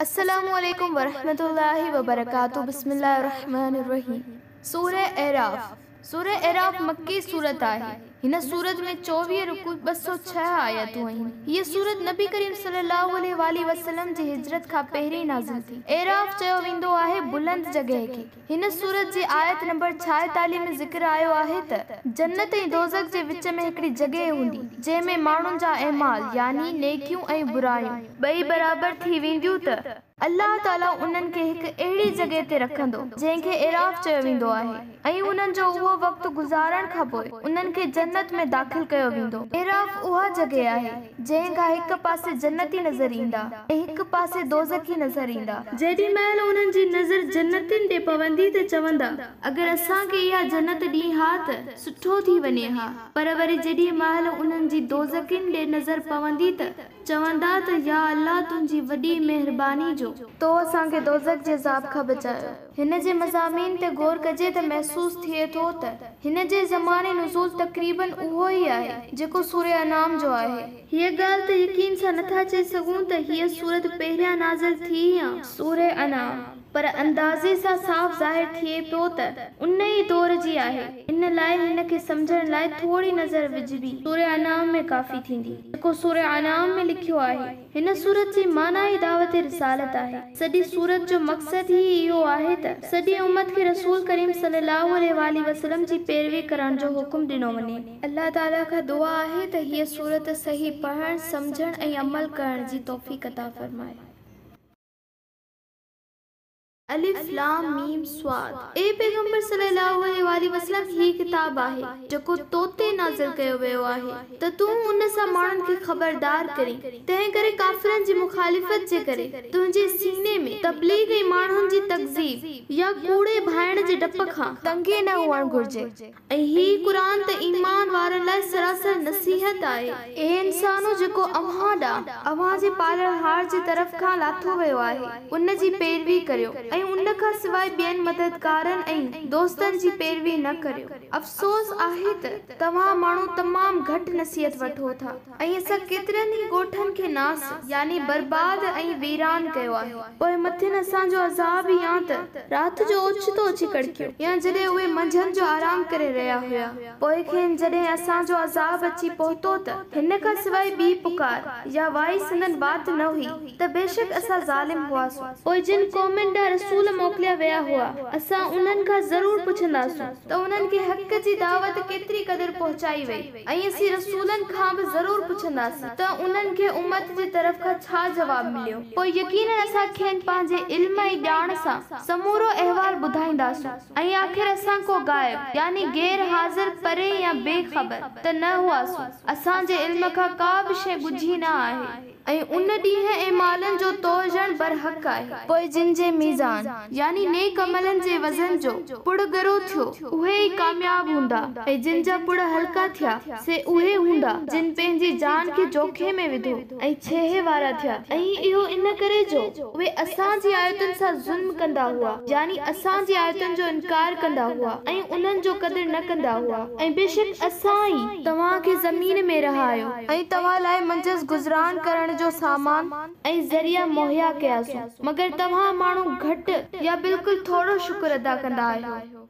السلام عليڪم ورحمة الله وبرڪاته بسم الله الرحمن الرحيم سوره اعراف سوره اعراف مڪي سورت آهي. هن سورت ۾ 24 رڪوع 206 آيتون آهن. هيء سورت نبي ڪريم صلي الله عليه واٰله وسلم جي هجرت کان پهرين نازل ٿي. اعراف چيو ويندو آهي بلند جڳهه کي. هن سورت جي آيت نمبر 46 ۾ ذڪر آيو آهي ته جنت ۽ دوزخ جي وچ ۾ هڪڙي جڳهه هوندي، جنهن ۾ ماڻهن جا اعمال، يعني نيڪيون ۽ برايون، ٻئي برابر ٿي وينديون ته الله تعاليٰ انهن کي هڪ اهڙي جڳهه تي رکندو، جنهن کي اعراف چيو ويندو آهي ۽ انهن جو اهو وقت گذارڻ کانپوء انهن کي جنت ۾ داخل ڪيو ويندو. اعراف اها جڳهه آهي، جنهن کان هڪ پاسي جنتي نظر ايندا ۽ هڪ پاسي دوزخي نظر ايندا. جيڏي مهل انهن جي نظر جنتين ڏي پوندي ته چوندا، اگر اسان کي اها جنت ڏين ها ته سٺو ٿي وڃي ها، پر وري جيڏي مهل انهن جي دوزخين ڏي نظر پوندي ته چوندا ته يا الله تنهنجي وڏي مهرباني جو تو اسان کي دوزخ جي عذاب کان بچايو. هن جي مضامين تي غور ڪجي ته محسوس ٿئي ٿو ته هن جي زمان نزول تقريباً اهو ئي آهي جيڪو سوره انعام جو آهي. هيء ڳالهه ته يقين سان نٿا چئي سگهون ته هيء سورت پهريان نازل ٿي يا سوره انعام، پر اندازي سان صاف ظاهر ٿئي پيو ته ان ئي دور جي آهي، ان لاء هن کي سمجهڻ لاء ٿوري نظر وجهبي سوره انعام ۾ ڪافي ٿيندي. جيڪو سوره انعام ۾ لکيو آهي. هن سورت جي معنيٰ ئي دعوت رسالت آهي. سڄي سورت جو مقصد ئي اهو آهي ته سڄي امت کي رسول ڪريم صلي الله عليه واٰله وسلم جي پيروي ڪرڻ جو حڪم ڏنو وڃي. الله تعاليٰ کان دعا آهي ته هيء سورت صحيح پڙهڻ، سمجهڻ ۽ عمل ڪرڻ جي توفيق عطا فرمائي. الف لام ميم صاد اي پيغمبر صلي الله عليه واٰله وسلم هي ڪتاب آهي جيڪو تو تي نازل ڪيو ويو آهي ته تون ان سان ماڻهن کي خبردار ڪرين تنهن ڪري ڪافرن جي مخالفت جي ڪري تنهنجي سيني ۾ تبليغ ۽ ماڻهن جي تڪذيب يا ڪوڙي ڀانئڻ جي ڊپ کان تنگي نه هئڻ گهرجي. ۽ هي قرآن ته ايمان وارن لاء سراسر نصيحت آهي. اي انسانو! جيڪو اوهان ڏانهن اوهان جي پالڻهار جي طرف کان لاٿو ويو آهي، ان جي پيروي ڪريو ۽ ان کان سواء ٻين مددگارن ۽ دوستن جي پيروي نه ڪريو. افسوس آهي ته توهان ماڻهو تمام گهٽ نصيحت وٺو ٿا. ۽ اسان ڪيترن ئي ڳوٺن کي ناس، يعني برباد ۽ ويران، ڪيو آهي. پوء مٿن اسان جو عذاب يا ته رات جو اوچتو اچي ڪڙڪيو، يا جڏهن اهي منجهند جو آرام ڪري رهيا هيا، پوء کين جڏهن اسان جو عذاب اچي پهتو ته هن کان سواء ٻي پڪار يا وائي سندن وات نه هئي ته بيشڪ اسان ظالم هئاسون. پوء جن قومن ڏانهن رسول موڪليا ويا هئا، اسان انهن کان ضرور پڇنداسون ته انهن کي حق جي دعوت ڪيتري قدر پهچائي وئي. ۽ اسين رسولن کان به ضرور پڇنداسين ته انهن کي امت جي طرف کان ڇا جواب مليو، پوء يقيناً اسان کين پنهنجي علم ۽ ڄاڻ سان سمورو احوال ٻڌائينداسون ۽ آخر اسان ڪو غائب، يعني غير حاضر، پري يا بي خبر، ته نه هئاسون، اسان جي علم کان ڪا به شيء ڳجهي نه آهي. ۽ ان ڏينهن اعمالن جو تورجڻ برحق آهي. پوء جن جي ميزان، يعني نيڪ عملن جي وزن جو، پڙ ڳرو ٿيو، اهي ئي ڪامياب هوندا، ۽ جن جا پڙ هلڪا ٿيا، سي اهي هوندا، جن پنهنجي جان کي جوکي ۾ وڌو، ۽ ڇيهي وارا ٿيا، ۽ اهو ان ڪري جو اهي اسان جي آيتن سان ظلم ڪندا هئا، يعني اسان جي آيتن جو انڪار ڪندا هئا، ۽ انهن جو قدر نه ڪندا هئا، ۽ بيشڪ اسان ئي توهان کي زمين ۾ رهايو. ۽ توهان لاء منجهس گذران ڪرڻ جو سامان ۽ ذريعا مهيا ڪياسون، مگر توهان ماڻهو گهٽ يا بلڪل ٿورو شڪر ادا ڪندا آهيو.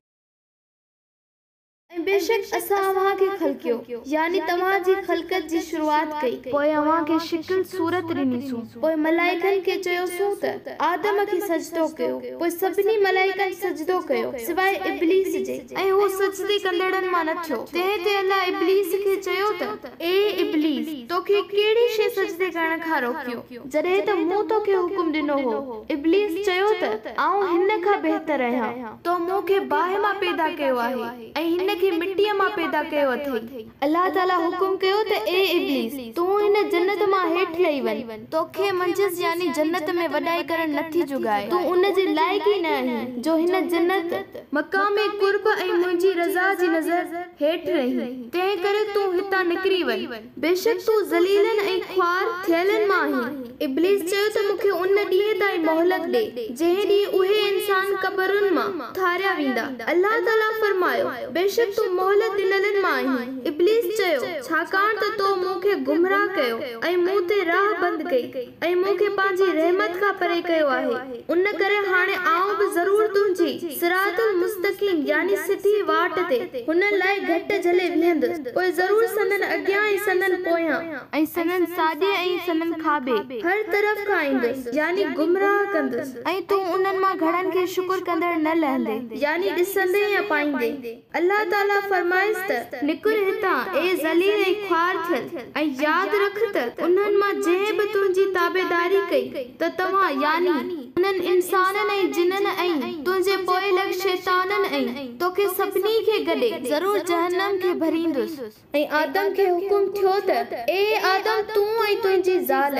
۽ بيشڪ اسان اوهان کي خلقيو، يعني توهان جي خلقت جي شروعات ڪئي، پوء اوهان کي شڪل صورت ڏنيسون، پوء ملائڪن کي چيوسون ته آدم کي سجدو ڪيو، پوء سڀني ملائڪن سجدو ڪيو، سواء ابليس جي. ۽ هو سجدي ڪندڙن مان نه ٿيو. تنهن تي الله ابليس کي چيو ته، اي ابليس! توکي ڪهڙي شيء سجدي ڪرڻ کان روڪيو، جڏهن ته مون توکي حڪم ڏنو هو؟ ابليس چيو ته، آئون هن کان بهتر آهيان، تو مون کي باهه مان پيدا ڪيو آهي ۽ هن کي مٽيء مان پيدا ڪيو اٿئي. الله تعاليٰ حڪم ڪيو ته اي ابليس! تون هن جنت مان هيٺ لهي وڃ، توکي منجهس يعني جنت ۾ وڏائي ڪرڻ نٿي جڳائي، تون ان جي لائق ئي نه آهين، جو هن جنت، مقام قرب ۽ منهنجي رضا جي نظر هيٺ رهين، تنهن ڪري تون هتان نڪري وڃ، بيشڪ تون ذليلن ۽ خوار ٿيلن مان آهين. ابليس چيو ته مون کي ان ڏينهن تائين مهلت ڏي، جنهن ڏينهن اهي انسان قبرن مان اٿاريا ويندا. الله تعاليٰ فرمايو، بيشڪ تون مهلت ڏنلن مان آهين. ابليس چيو، ڇاڪاڻ ته تو مون کي گمراهه ڪيو ۽ مون تي تي راهه بند ڪئي ۽ مون کي پنهنجي رحمت کان پري ڪيو آهي، ان ڪري هاڻي آئون به ضرور تنهنجي، صراط المستقيم يعني سڌي واٽ تي، هنن لاء گهٽ جهلي ويهندس، پوء ضرور سندن اڳيان ۽ سندن پويان. ۽ سندن ساڄي ۽ سندن کاٻي، هر طرف کان ايندس، يعني گمراهه ڪندس. ۽ تون انهن مان گهڻن کي شڪر ڪندڙ نه لهندين. يعني ڏسندين يا پائيندين. الله تعاليٰ فرمايس ته، نڪر هتان، اي ذليل ۽ خوار ٿيل، ۽ ياد رک ته انهن مان جنهن به تنهنجي تابعداري ڪئي ته توهان، يعني انهن انسانن ۽ جنن ۽ تنهنجي پوئلڳ شيطانن ۽ توکي سڀني کي گڏي، ضرور جهنم کي ڀريندس. ۽ آدم کي حڪم ٿيو ته، اي آدم تون ۽ تنهنجي زال،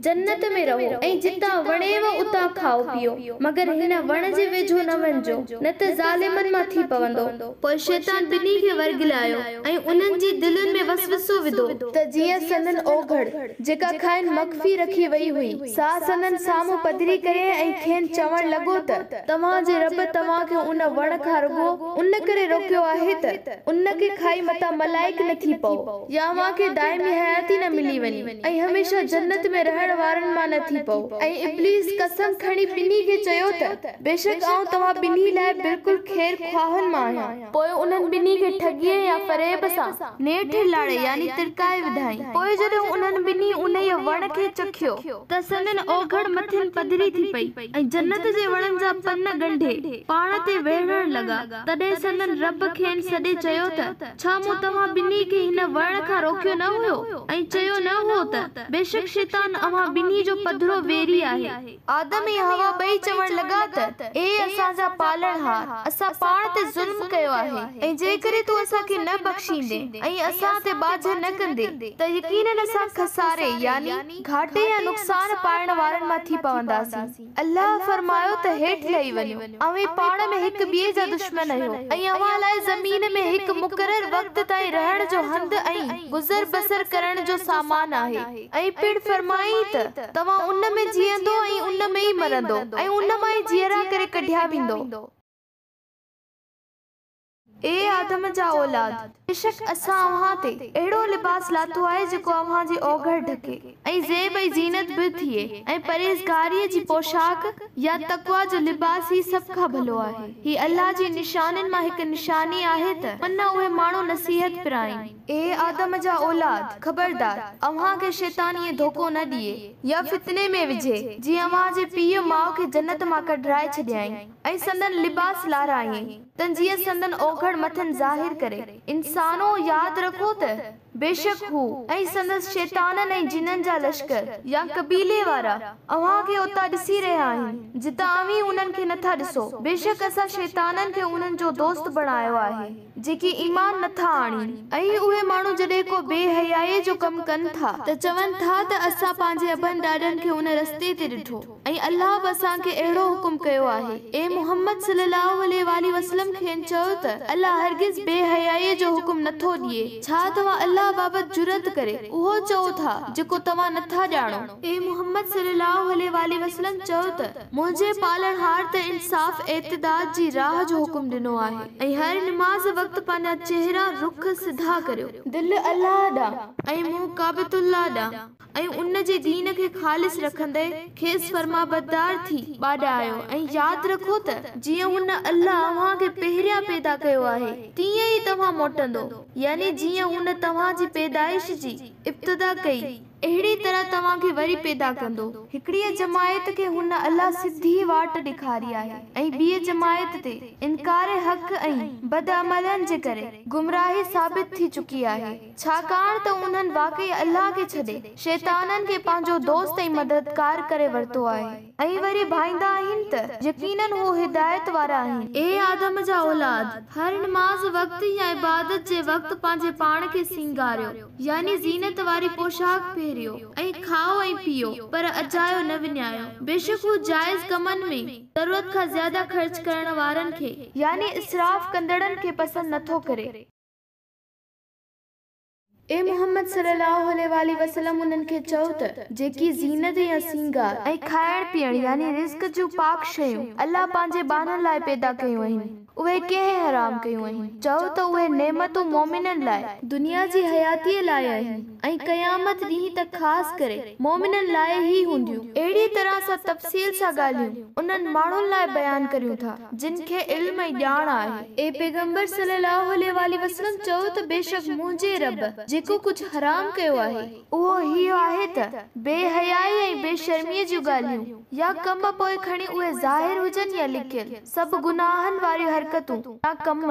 جنت ۾ رهو ۽ جتان وڻيو اتان کائو پيئو، مگر هن وڻ جي ويجهو نه وڃجو، نه ته ظالمن مان ٿي پوندؤ. پوء شيطان ٻنهي کي ورغلايو ۽ انهن جي دلين ۾ وسوسو وڌو، ته جيئن سندن اوگهڙ، جيڪا کانئن مخفي رکي وئي هئي، سا سندن سامهون پڌري ڪري ۽ کين چوڻ لڳو ته، توهان جي رب توهان کي ان وڻ کان رڳو ان ڪري روڪيو آهي ته، ان کي کائي متان ملائڪ نه ٿي پئو يا اوهان کي دائمي حياتي نه ملي وڃي ۽ هميشه جنت ۾ رهڻ وارن مان نه ٿي پئو. ۽ ابليس قسم کڻي ٻنهي کي چيو ته، بيشڪ آئون توهان ٻنهي لاء بلڪل خير خواهن مان آهيان. پوء انهن ٻنهي کي ٺڳيء يا فريب سان نيٺ لاڙي يعني ترڪائي وڌائين. پوء جڏهن انهن ٻنهي انهيء وڻ کي چکيو، ته سندن اوگهڙ مٿن پڌري ٿي پئي ۽ جنت جي وڻن جا پن ڳنڍي پاڻ تي ويڙهڻ لڳا. تڏهن سندن رب کين سڏي چيو ته، ڇا مون توهان ٻنهي کي هن وڻ کان روڪيو نه هيو ۽ چيو نه هو ته، بيشڪ شيطان اوهان ٻنهي جو پڌرو ويري آهي. آدم ۽ حوا ٻئي چوڻ لڳا ته، اي اسان جا پالڻهار! اسان پاڻ تي ظلم ڪيو آهي ۽ جيڪڏهن تون اسان کي نه بخشيندين ۽ اسان تي ٻاجهه نه ڪندين ته يقيناً اسان خساري، يعني گهاٽي يا نقصان پائڻ وارن مان ٿي پونداسين. الله فرمايو ته هيٺ لهي وڃو، اوهين پاڻ ۾ هڪ ٻئي جا دشمن آهيو ۽ اوهان لاء زمين ۾ هڪ مقرر وقت تائين رهڻ جو هنڌ ۽ گذر بسر ڪرڻ جو سامان آهي ۽ پڻ فرمايائين ته توهان ان ۾ جيئندو ۽ ان ۾ ئي مرندو ۽ ان مان ئي جيئرا ڪري ڪڍيا ويندو. اي آدم جا اولاد! بيشڪ اسان اوهان تي اهڙو لباس لاٿو آهي جيڪو اوهان جي اوگهڙ ڍڪي ۽ زيب ۽ زينت به ٿئي ۽ پرهيزگاريء جي پوشاڪ يا تقويٰ جو لباس ئي سڀ کان ڀلو آهي. هي الله جي نشانين مان هڪ نشاني آهي ته من اهي ماڻهو نصيحت پرائين. اي آدم جا اولاد! خبردار! اوهان کي شيطان ائين ڌوڪو نه ڏئي يا فتني ۾ وجهي، جيئن اوهان جي پيء ماء کي جنت مان ڪڍرائي ڇڏيائين ۽ سندن لباس لارايائين. ته جيئن سندن اوگهڙ مٿن ظاهر ڪري. انسانو! ياد رکو ته، بيشڪ هو ۽ سندس شيطانن ۽ جنن جا لشڪر، يا قبيلي وارا، اوهان کي اتان ڏسي رهيا آهن، جتان اوهين انهن کي نٿا ڏسو. بيشڪ اسان شيطانن کي انهن جو دوست بڻايو آهي، جيڪي ايمان نٿا آڻين. ۽ اهي ماڻهو جڏهن ڪو بي حيائيء جو ڪم ڪن ٿا، ته چون ٿا ته اسان پنهنجي ابن ڏاڏن کي ان رستي تي ڏٺو. ۽ الله به اسان کي اهڙو حڪم ڪيو آهي. اي محمد صلي الله عليه واٰله وسلم کين چئو ته الله هرگز بي حيائيء جو حڪم نٿو ڏئي. ڇا توهان الله بابت جرئت ڪري اهو چئو ٿا جيڪو توهان نٿا ڄاڻو؟ اي محمد صلي الله عليه واٰله وسلم چئو ته منهنجي پالڻهار ته انصاف اعتدال جي راهه جو حڪم ڏنو آهي ۽ هر نماز وقت پنهنجا چهرا، رخ، سڌا ڪريو. دل الله ڏانهن ۽ منهن ڪعبة الله ڏانهن. ۽ ان جي دين کي خالص رکندي کيس فرمانبردار ٿي ٻاڏايو ۽ ياد رکو ته جيئن هن، الله، اوهان کي پهريان پيدا ڪيو آهي تيئن ئي توهان موٽندو، يعني جيئن هن توهان جي پيدائش جي ابتدا ڪئي اهڙي طرح توهان کي وري پيدا ڪندو. هڪڙيء جماعت کي هن، الله، سڌي واٽ ڏيکاري آهي ۽ ٻيء جماعت تي، انڪار حق ۽ بدعملين جي ڪري، گمراهي ثابت ٿي چڪي آهي. ڇاڪاڻ ته انهن واقعي الله کي ڇڏي، شيطانن کي پنهنجو دوست ۽ مددگار ڪري ورتو آهي ۽ وري ڀائيندا آهن ته يقيناً هو هدايت وارا آهن. اي آدم جا اولاد! هر نماز وقت يا عبادت جي وقت پنهنجي پاڻ کي سينگاريو، يعني زينت واري پوشاڪ پهريو، ۽ کائو ۽ پيئو، پر اجايو نه وڃايو. بيشڪ هو جائز ڪمن ۾ ضرورت کان زياده خرچ ڪرڻ وارن کي، يعني اسراف ڪندڙن کي پسند نٿو ڪري. اي محمد صلي الله عليه واٰله وسلم انهن کي چئو ته جيڪي زينت يا سينگار ۽ کائڻ پيئڻ يعني رزق جون پاڪ شيون الله پنهنجي ٻانهن لاء پيدا ڪيون آهن. اهي ڪنهن حرام ڪيون آهن؟ چؤ ته اهي نعمتون مؤمنن لاء، دنيا جي حياتيء لاء آهن ۽ قيامت ڏينهن ته خاص ڪري مؤمنن لاء ئي هونديون. اهڙيء طرح اسان تفصيل سان ڳالهيون انهن ماڻهن لاء بيان ڪريون ٿا، جن کي علم ۽ ڄاڻ آهي. اي پيغمبر صلّي اللّٰه عليه واٰله وسلّم! چؤ ته بيشڪ منهنجي رب جيڪو ڪجهه حرام ڪيو آهي، اهو هيء آهي ته بي حيائي ۽ بي شرميء جون ڳالهيون يا ڪم پوء کڻي اهي ظاهر هجن يا لڪيل، سڀ گناهن واريون حرڪتون يا ڪم،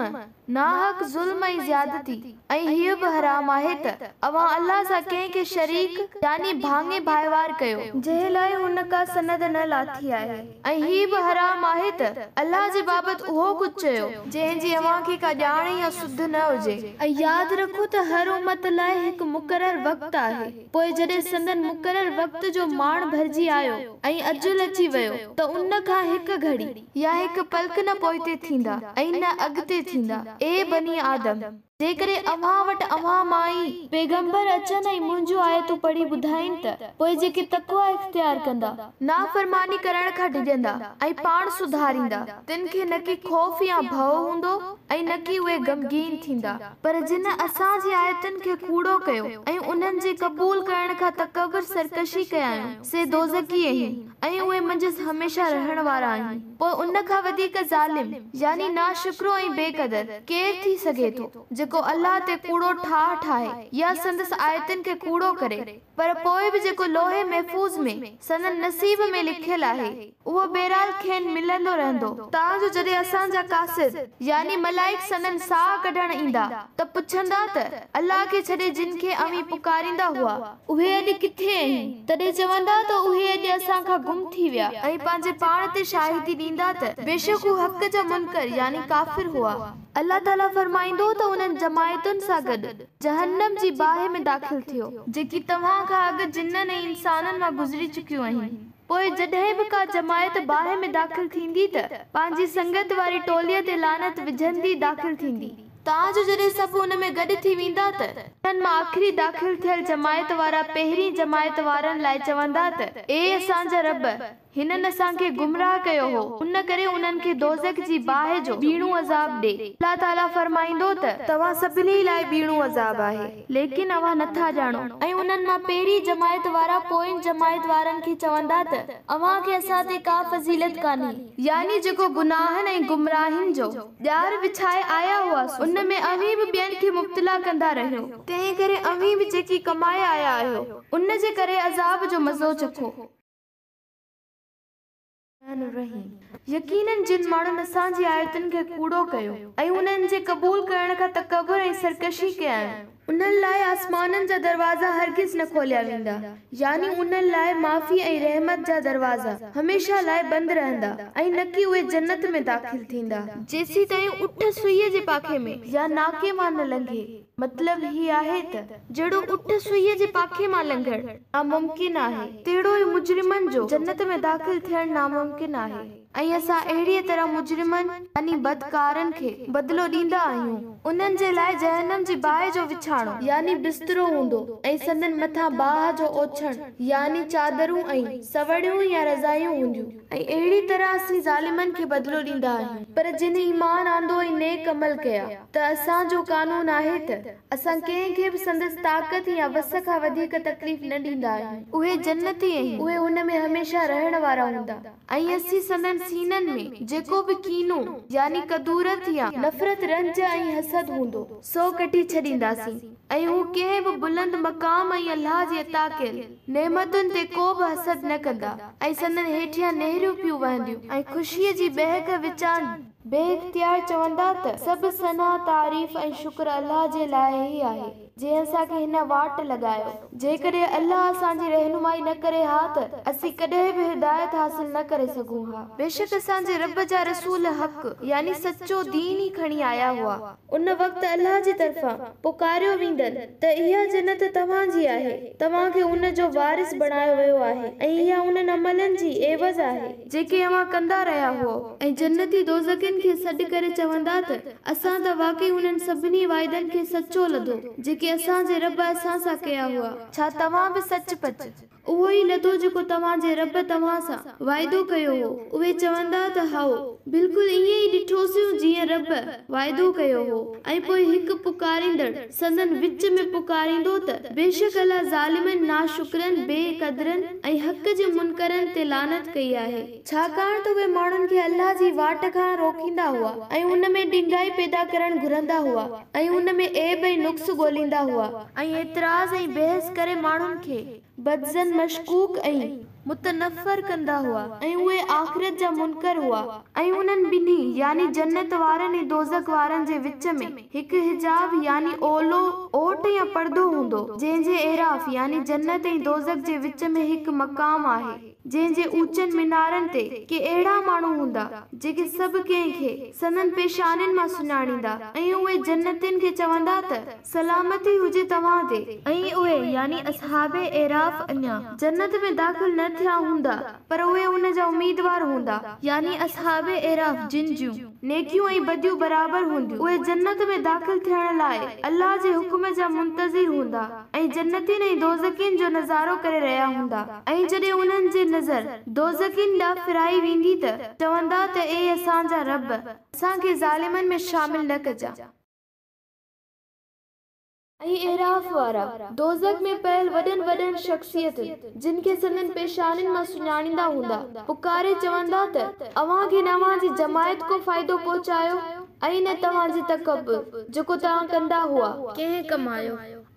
ناحق ظلم ۽ زيادتي، ۽ هيء به حرام آهي ته اوهان الله سان ڪنهن کي شريڪ يعني ڀاڱي ڀائيوار ڪيو، جنهن لاء هن ڪا سند نه لاٿي آهي، ۽ هي به حرام آهي ته الله جي بابت اهو ڪجهه چيو، جنهن جي اوهان کي ڪا ڄاڻ يا سڌ نه هجي. ۽ ياد رکو ته هر امت لاء هڪ مقرر وقت آهي، پوء جڏهن سندن مقرر وقت جو ماڻ ڀرجي آيو ۽ اجل اچي ويو ته ان کان هڪ گهڙي يا هڪ پلڪ نه پوئتي ٿيندا ۽ نه اڳتي ٿيندا. اي بني آدم! جيڪڏهن اوهان وٽ اوهان مان ئي پيغمبر اچن ۽ منهنجون آيتون پڙهي ٻڌائين ته پوء جيڪي تقويٰ اختيار ڪندا، نافرماني ڪرڻ کان ڊڄندا ۽ پاڻ سڌاريندا، تن کي نڪي خوف يا ڀؤ هوندو ۽ نڪي اهي غمگين ٿيندا. پر جن اسان جي آيتن کي ڪوڙو ڪيو ۽ انهن جي قبول ڪرڻ کان تڪبر سرڪشي ڪيائون، سي دوزخي آهن ۽ اهي منجهس هميشه رهڻ وارا آهن. پوء ان کان وڌيڪ ظالم، يعني ناشڪرو ۽ بي قدر، ڪير ٿي سگهي ٿو، جيڪو الله تي ڪوڙو ٺاهه ٺاهي يا سندس آيتن کي ڪوڙو ڪري، پر پوء به جيڪو لوح محفوظ ۾، سندن نصيب ۾، لکيل آهي، اهو بهرحال کين ملندو رهندو. تان جو جڏهن اسان جا قاصد، يعني ملائڪ، سندن ساهه ڪڍڻ ايندا، ته پڇندا ته، الله کي ڇڏي جن کي اوهين پڪاريندا هئا، اهي اڄ ڪٿي آهن؟ تڏهن چوندا ته اهي اڄ اسان کان گم ٿي ويا. ۽ پنهنجي پاڻ تي شاهدي ڏيندا ته بيشڪ هو حق جا منڪر، يعني ڪافر، هئا. الله تعاليٰ فرمائيندو ته انهن جماعتن سان گڏ جهنم جي باهه ۾ داخل ٿيو. جيڪي توهان کان اڳ جنن ۽ انسانن مان گذري چڪيون آهن. پوء جڏهن به ڪا جماعت باهه ۾ داخل ٿيندي ته پنهنجي سنگت واري ٽوليء تي لعنت وجهندي داخل ٿيندي. تان جو جڏهن سڀ ان ۾ گڏ ٿي ويندا ته، انهن مان آخري داخل ٿيل جماعت وارا پهرين جماعت وارن لاء چوندا ته، اي اسان جا رب! هنن اسان کي گمراهه ڪيو هو، ان ڪري انهن کي دوزخ جي باهه جو ٻيڻو عذاب ڏي. الله تعاليٰ فرمائيندو ته، توهان سڀني لاء ٻيڻو عذاب آهي، ليڪن اوهان نه ٿا ڄاڻو. ۽ انهن مان پهرين جماعت وارا پوئين جماعت وارن کي چوندا ته، اوهان کي اسان تي ڪا فضيلت ڪانهي. يعني جيڪو گناهن ۽ گمراهين جو ڄار وڇائي آيا هئاسون، ان ۾ اوهين به ٻين کي مبتلا ڪندا رهيو. تنهنڪري اوهين به جيڪي ڪمائي آيا آهيو، ان جي ڪري عذاب جو مزو چکو. الرحمٰن الرحيم يقيناً جن ماڻهن اسان جي آيتن کي ڪوڙو ڪيو ۽ انهن جي قبول ڪرڻ کان تڪبر ۽ سرڪشي ڪيائون، انهن لاء آسمانن جا دروازا هرگز نه کوليا ويندا، يعني انهن لاء معافي ۽ رحمت جا دروازا هميشه لاء بند رهندا ۽ نڪي اهي جنت ۾ داخل ٿيندا. جيسيتائين اٺ سوئيء جي پاکي ۾ يا ناڪي مان نه لنگهي. مطلب هي آهي ته جهڙو اٺ سوئيء جي پاکي مان لنگهڻ ناممڪن آهي، تهڙو ئي مجرمن جو جنت ۾ داخل ٿيڻ ناممڪن آهي. ۽ اسان اهڙيء طرح مجرمن، يعني بدڪارن، کي بدلو ڏيندا آهيون. انهن جي لاء جهنم جي باهه جو وڇاڻو، يعني بسترو، هوندو ۽ سندن مٿان باهه جو اوڇڻ، يعني چادرون ۽ سوڙيون يا رضايون، هونديون. ۽ اهڙيء طرح اسين ظالمن کي بدلو ڏيندا آهيون. پر جن ايمان آندو ۽ نيڪ عمل ڪيا، ته اسان جو قانون آهي ته، اسان ڪنهن کي به سندس طاقت يا وس کان وڌيڪ تڪليف نه ڏيندا آهيون. اهي جنتي آهن، اهي ان ۾ هميشه رهڻ وارا هوندا. ۽ اسين سندن سينن ۾ جيڪو به ڪينو، يعني ڪدورت يا نفرت رنج ۽ حسد هوندو، سو ڪڍي ڇڏينداسين، ۽ هو ڪنهن به بلند مقام ۽ الله جي عطا ڪيل نعمتن تي ڪو به حسد نه ڪندا، ۽ سندن هيٺيان نهريون پيون وهنديون، ۽ خوشيء جي ٻهڪ وچان بي اختيار چوندا ته، سڀ ثنا، تعريف ۽ شڪر الله جي لاء ئي آهي. جنهن اسان کي هن واٽ لڳايو. جيڪڏهن الله اسان جي رهنمائي نه ڪري ها ته اسين ڪڏهن به هدايت حاصل نه ڪري سگهون ها. بيشڪ اسان جي رب جا رسول حق، يعني سچو دين، ئي کڻي آيا هئا. ان وقت الله جي طرفان پڪاريو ويندن ته اها جنت توهان جي آهي، توهان کي ان جو وارث بڻايو ويو آهي ۽ اها انهن عملن جي عيوض آهي. جيڪي اوهان ڪندا رهيا هئو. ۽ جنتي دوزخين کي سڏ ڪري چوندا ته، اسان ته واقعي انهن سڀني واعدن کي سچو لڌو، جيڪي اسان جي رب اسان سان ڪيا هئا. ڇا توهان به سچ پچ اهو ئي لڌو جيڪو توهان جي رب توهان سان واعدو ڪيو هو؟ اهي چوندا ته هائو، بلڪل ائين ئي ڏٺوسيون جيئن رب واعدو ڪيو هو. ۽ پوء هڪ پڪاريندڙ سندن وچ ۾ پڪاريندو ته، بيشڪ الله ظالمن، ناشڪرن، بي قدرن ۽ حق جي منڪرن تي لعنت ڪئي آهي. ڇاڪاڻ ته اهي ماڻهن کي الله جي واٽ کان روڪيندا هئا ۽ ان ۾ ڏنگائي پيدا ڪرڻ گهرندا هئا ۽ ان ۾ عيب ۽ نقص ڳوليندا هئا. ۽ اعتراض ۽ بحث ڪري ماڻهن کي بدظن، مشڪوڪ ۽. متنفر ڪندا هئا ۽ اهي آخرت جا منڪر هئا. ۽ انهن ٻنهي، يعني جنت وارن ۽ دوزخ وارن، جي وچ ۾ هڪ حجاب، يعني اولو، اوٽ يا پردو، هوندو، جنهن جي اعراف، يعني جنت ۽ دوزخ جي وچ ۾، هڪ مقام آهي، جنهن جي اوچن منارن تي ڪي اهڙا ماڻهو هوندا، جيڪي سڀ ڪنهن کي سندن پيشانين مان سڃاڻيندا ۽ اهي جنتين کي چوندا ته. سلامتي هجي توهان تي. ۽ اهي، يعني اصحاب اعراف، اڃا، جنت ۾ داخل نه ٿيا هوندا، پر اهي ان جا اميدوار هوندا. يعني اصحاب اعراف جن جون، نيڪيون ۽ بديون برابر هونديون، اهي جنت ۾ داخل ٿيڻ لاء الله جي حڪم جا منتظر هوندا ۽ جنتين ۽ دوزخين جو نظارو ڪري رهيا هوندا ۽ جڏهن انهن جي نظر دوزخين ڏانهن ڦيرائي ويندي ته، چوندا ته اي اسان جا رب! اسان کي ظالمن ۾ شامل نه ڪجان. ۽ اعراف وارا، دوزخ ۾ پيل وڏن وڏن شخصيتن، جن کي سندن پيشانين مان سڃاڻيندا هوندا، پڪاري چوندا ته، اوهان کي نه اوهان جي جماعت ڪو فائدو پهچايو ۽ نه توهان جي تڪبر، جيڪو توهان ڪندا هئا. ڪنهن ڪم آيو؟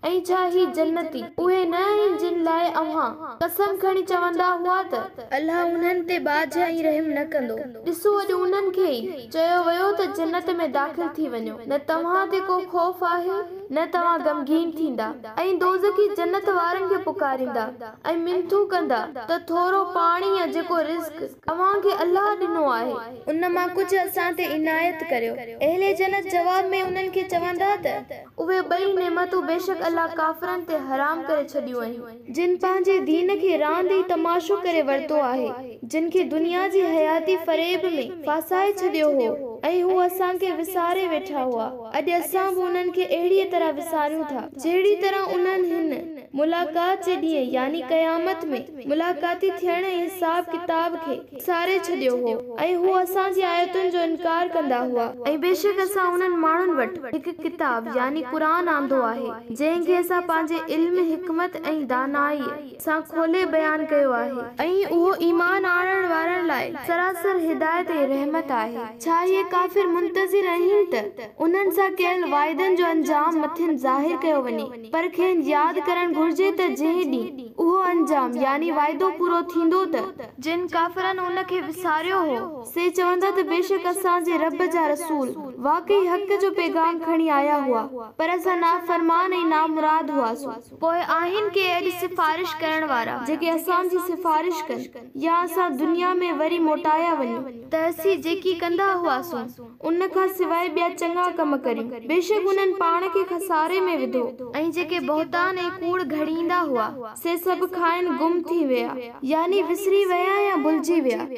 ۽ ڇا هي جنتي اهي نه آهن جن لاء اوهان قسم کڻي چوندا هئا ته. الله انهن تي ٻاجهه ۽ رحم نه ڪندو. ڏسو اڄ انهن کي ئي چيو ويو ته جنت ۾ داخل ٿي وڃو، نه توهان تي ڪو خوف آهي نه توهان غمگين ٿيندا ۽ دوزخي جنت وارن کي پڪاريندا ۽ منٿون ڪندا ته ٿورو پاڻي يا جيڪو رزق اوهان کي الله ڏنو آهي. ان مان ڪجهه اسان تي عنايت ڪريو. اهل جنت جواب ۾ انهن کي چوندا ته. اهي ٻئي نعمتون بيشڪ الله ڪافرن تي حرام ڪري ڇڏيون آهن. جن پنهنجي دين کي راند ۽ تماشو ڪري ورتو آهي، جن کي دنيا جي حياتي فريب ۾ ڦاسائي ڇڏيو هو ۽ هو اسان کي وساري ويٺا هئا، اڄ اسان به انهن کي اهڙيء طرح وساريون ٿا، جهڙي طرح انهن هن، ملاقات جي ڏينهن يعني قيامت ۾، ملاقاتي ٿيڻ ۽ حساب ڪتاب کي، وساري ڇڏيو هو ۽ هو اسان جي آيتن جو انڪار ڪندا هئا. ۽ بيشڪ اسان انهن ماڻهن وٽ هڪ ڪتاب، يعني قرآن، آندو آهي، جنهن کي اسان پنهنجي علم، حڪمت ۽ دانائيء سان کولي بيان ڪيو آهي. ۽ اهو ايمان آڻڻ وارن لاء سراسر هدايت ۽ رحمت آهي. ڇا اهي ڪافر منتظر آهن ته انهن سان ڪيل واعدن جو انجام مٿن ظاهر ڪيو وڃي؟ پر کين ياد ڪرڻ گهرجي ته جنهن ڏينهن اهو انجام، يعني واعدو، پورو ٿيندو ته. جن ڪافرن ان کي وساريو هو، سي چوندا ته بيشڪ اسان جي رب جا رسول واقعي حق جو پيغام کڻي آيا هئا، پر اسان نافرمان ۽ نامراد هئاسون. پوء آهن ڪي اڄ سفارش ڪرڻ وارا، جيڪي اسان جي سفارش ڪن، يا اسان دنيا ۾ وري موٽايا وڃون، ته اسين جيڪي ڪندا هئاسون، ان کان سواء ٻيا چڱا ڪم ڪريون. بيشڪ انهن پاڻ کي خساري ۾ وڌو. ۽ جيڪي بهتان ۽ ڪوڙ گهڙيندا هئا، سي سڀ کانئن گم ٿي ويا، يعني وسري ويا يا ڀلجي ويا.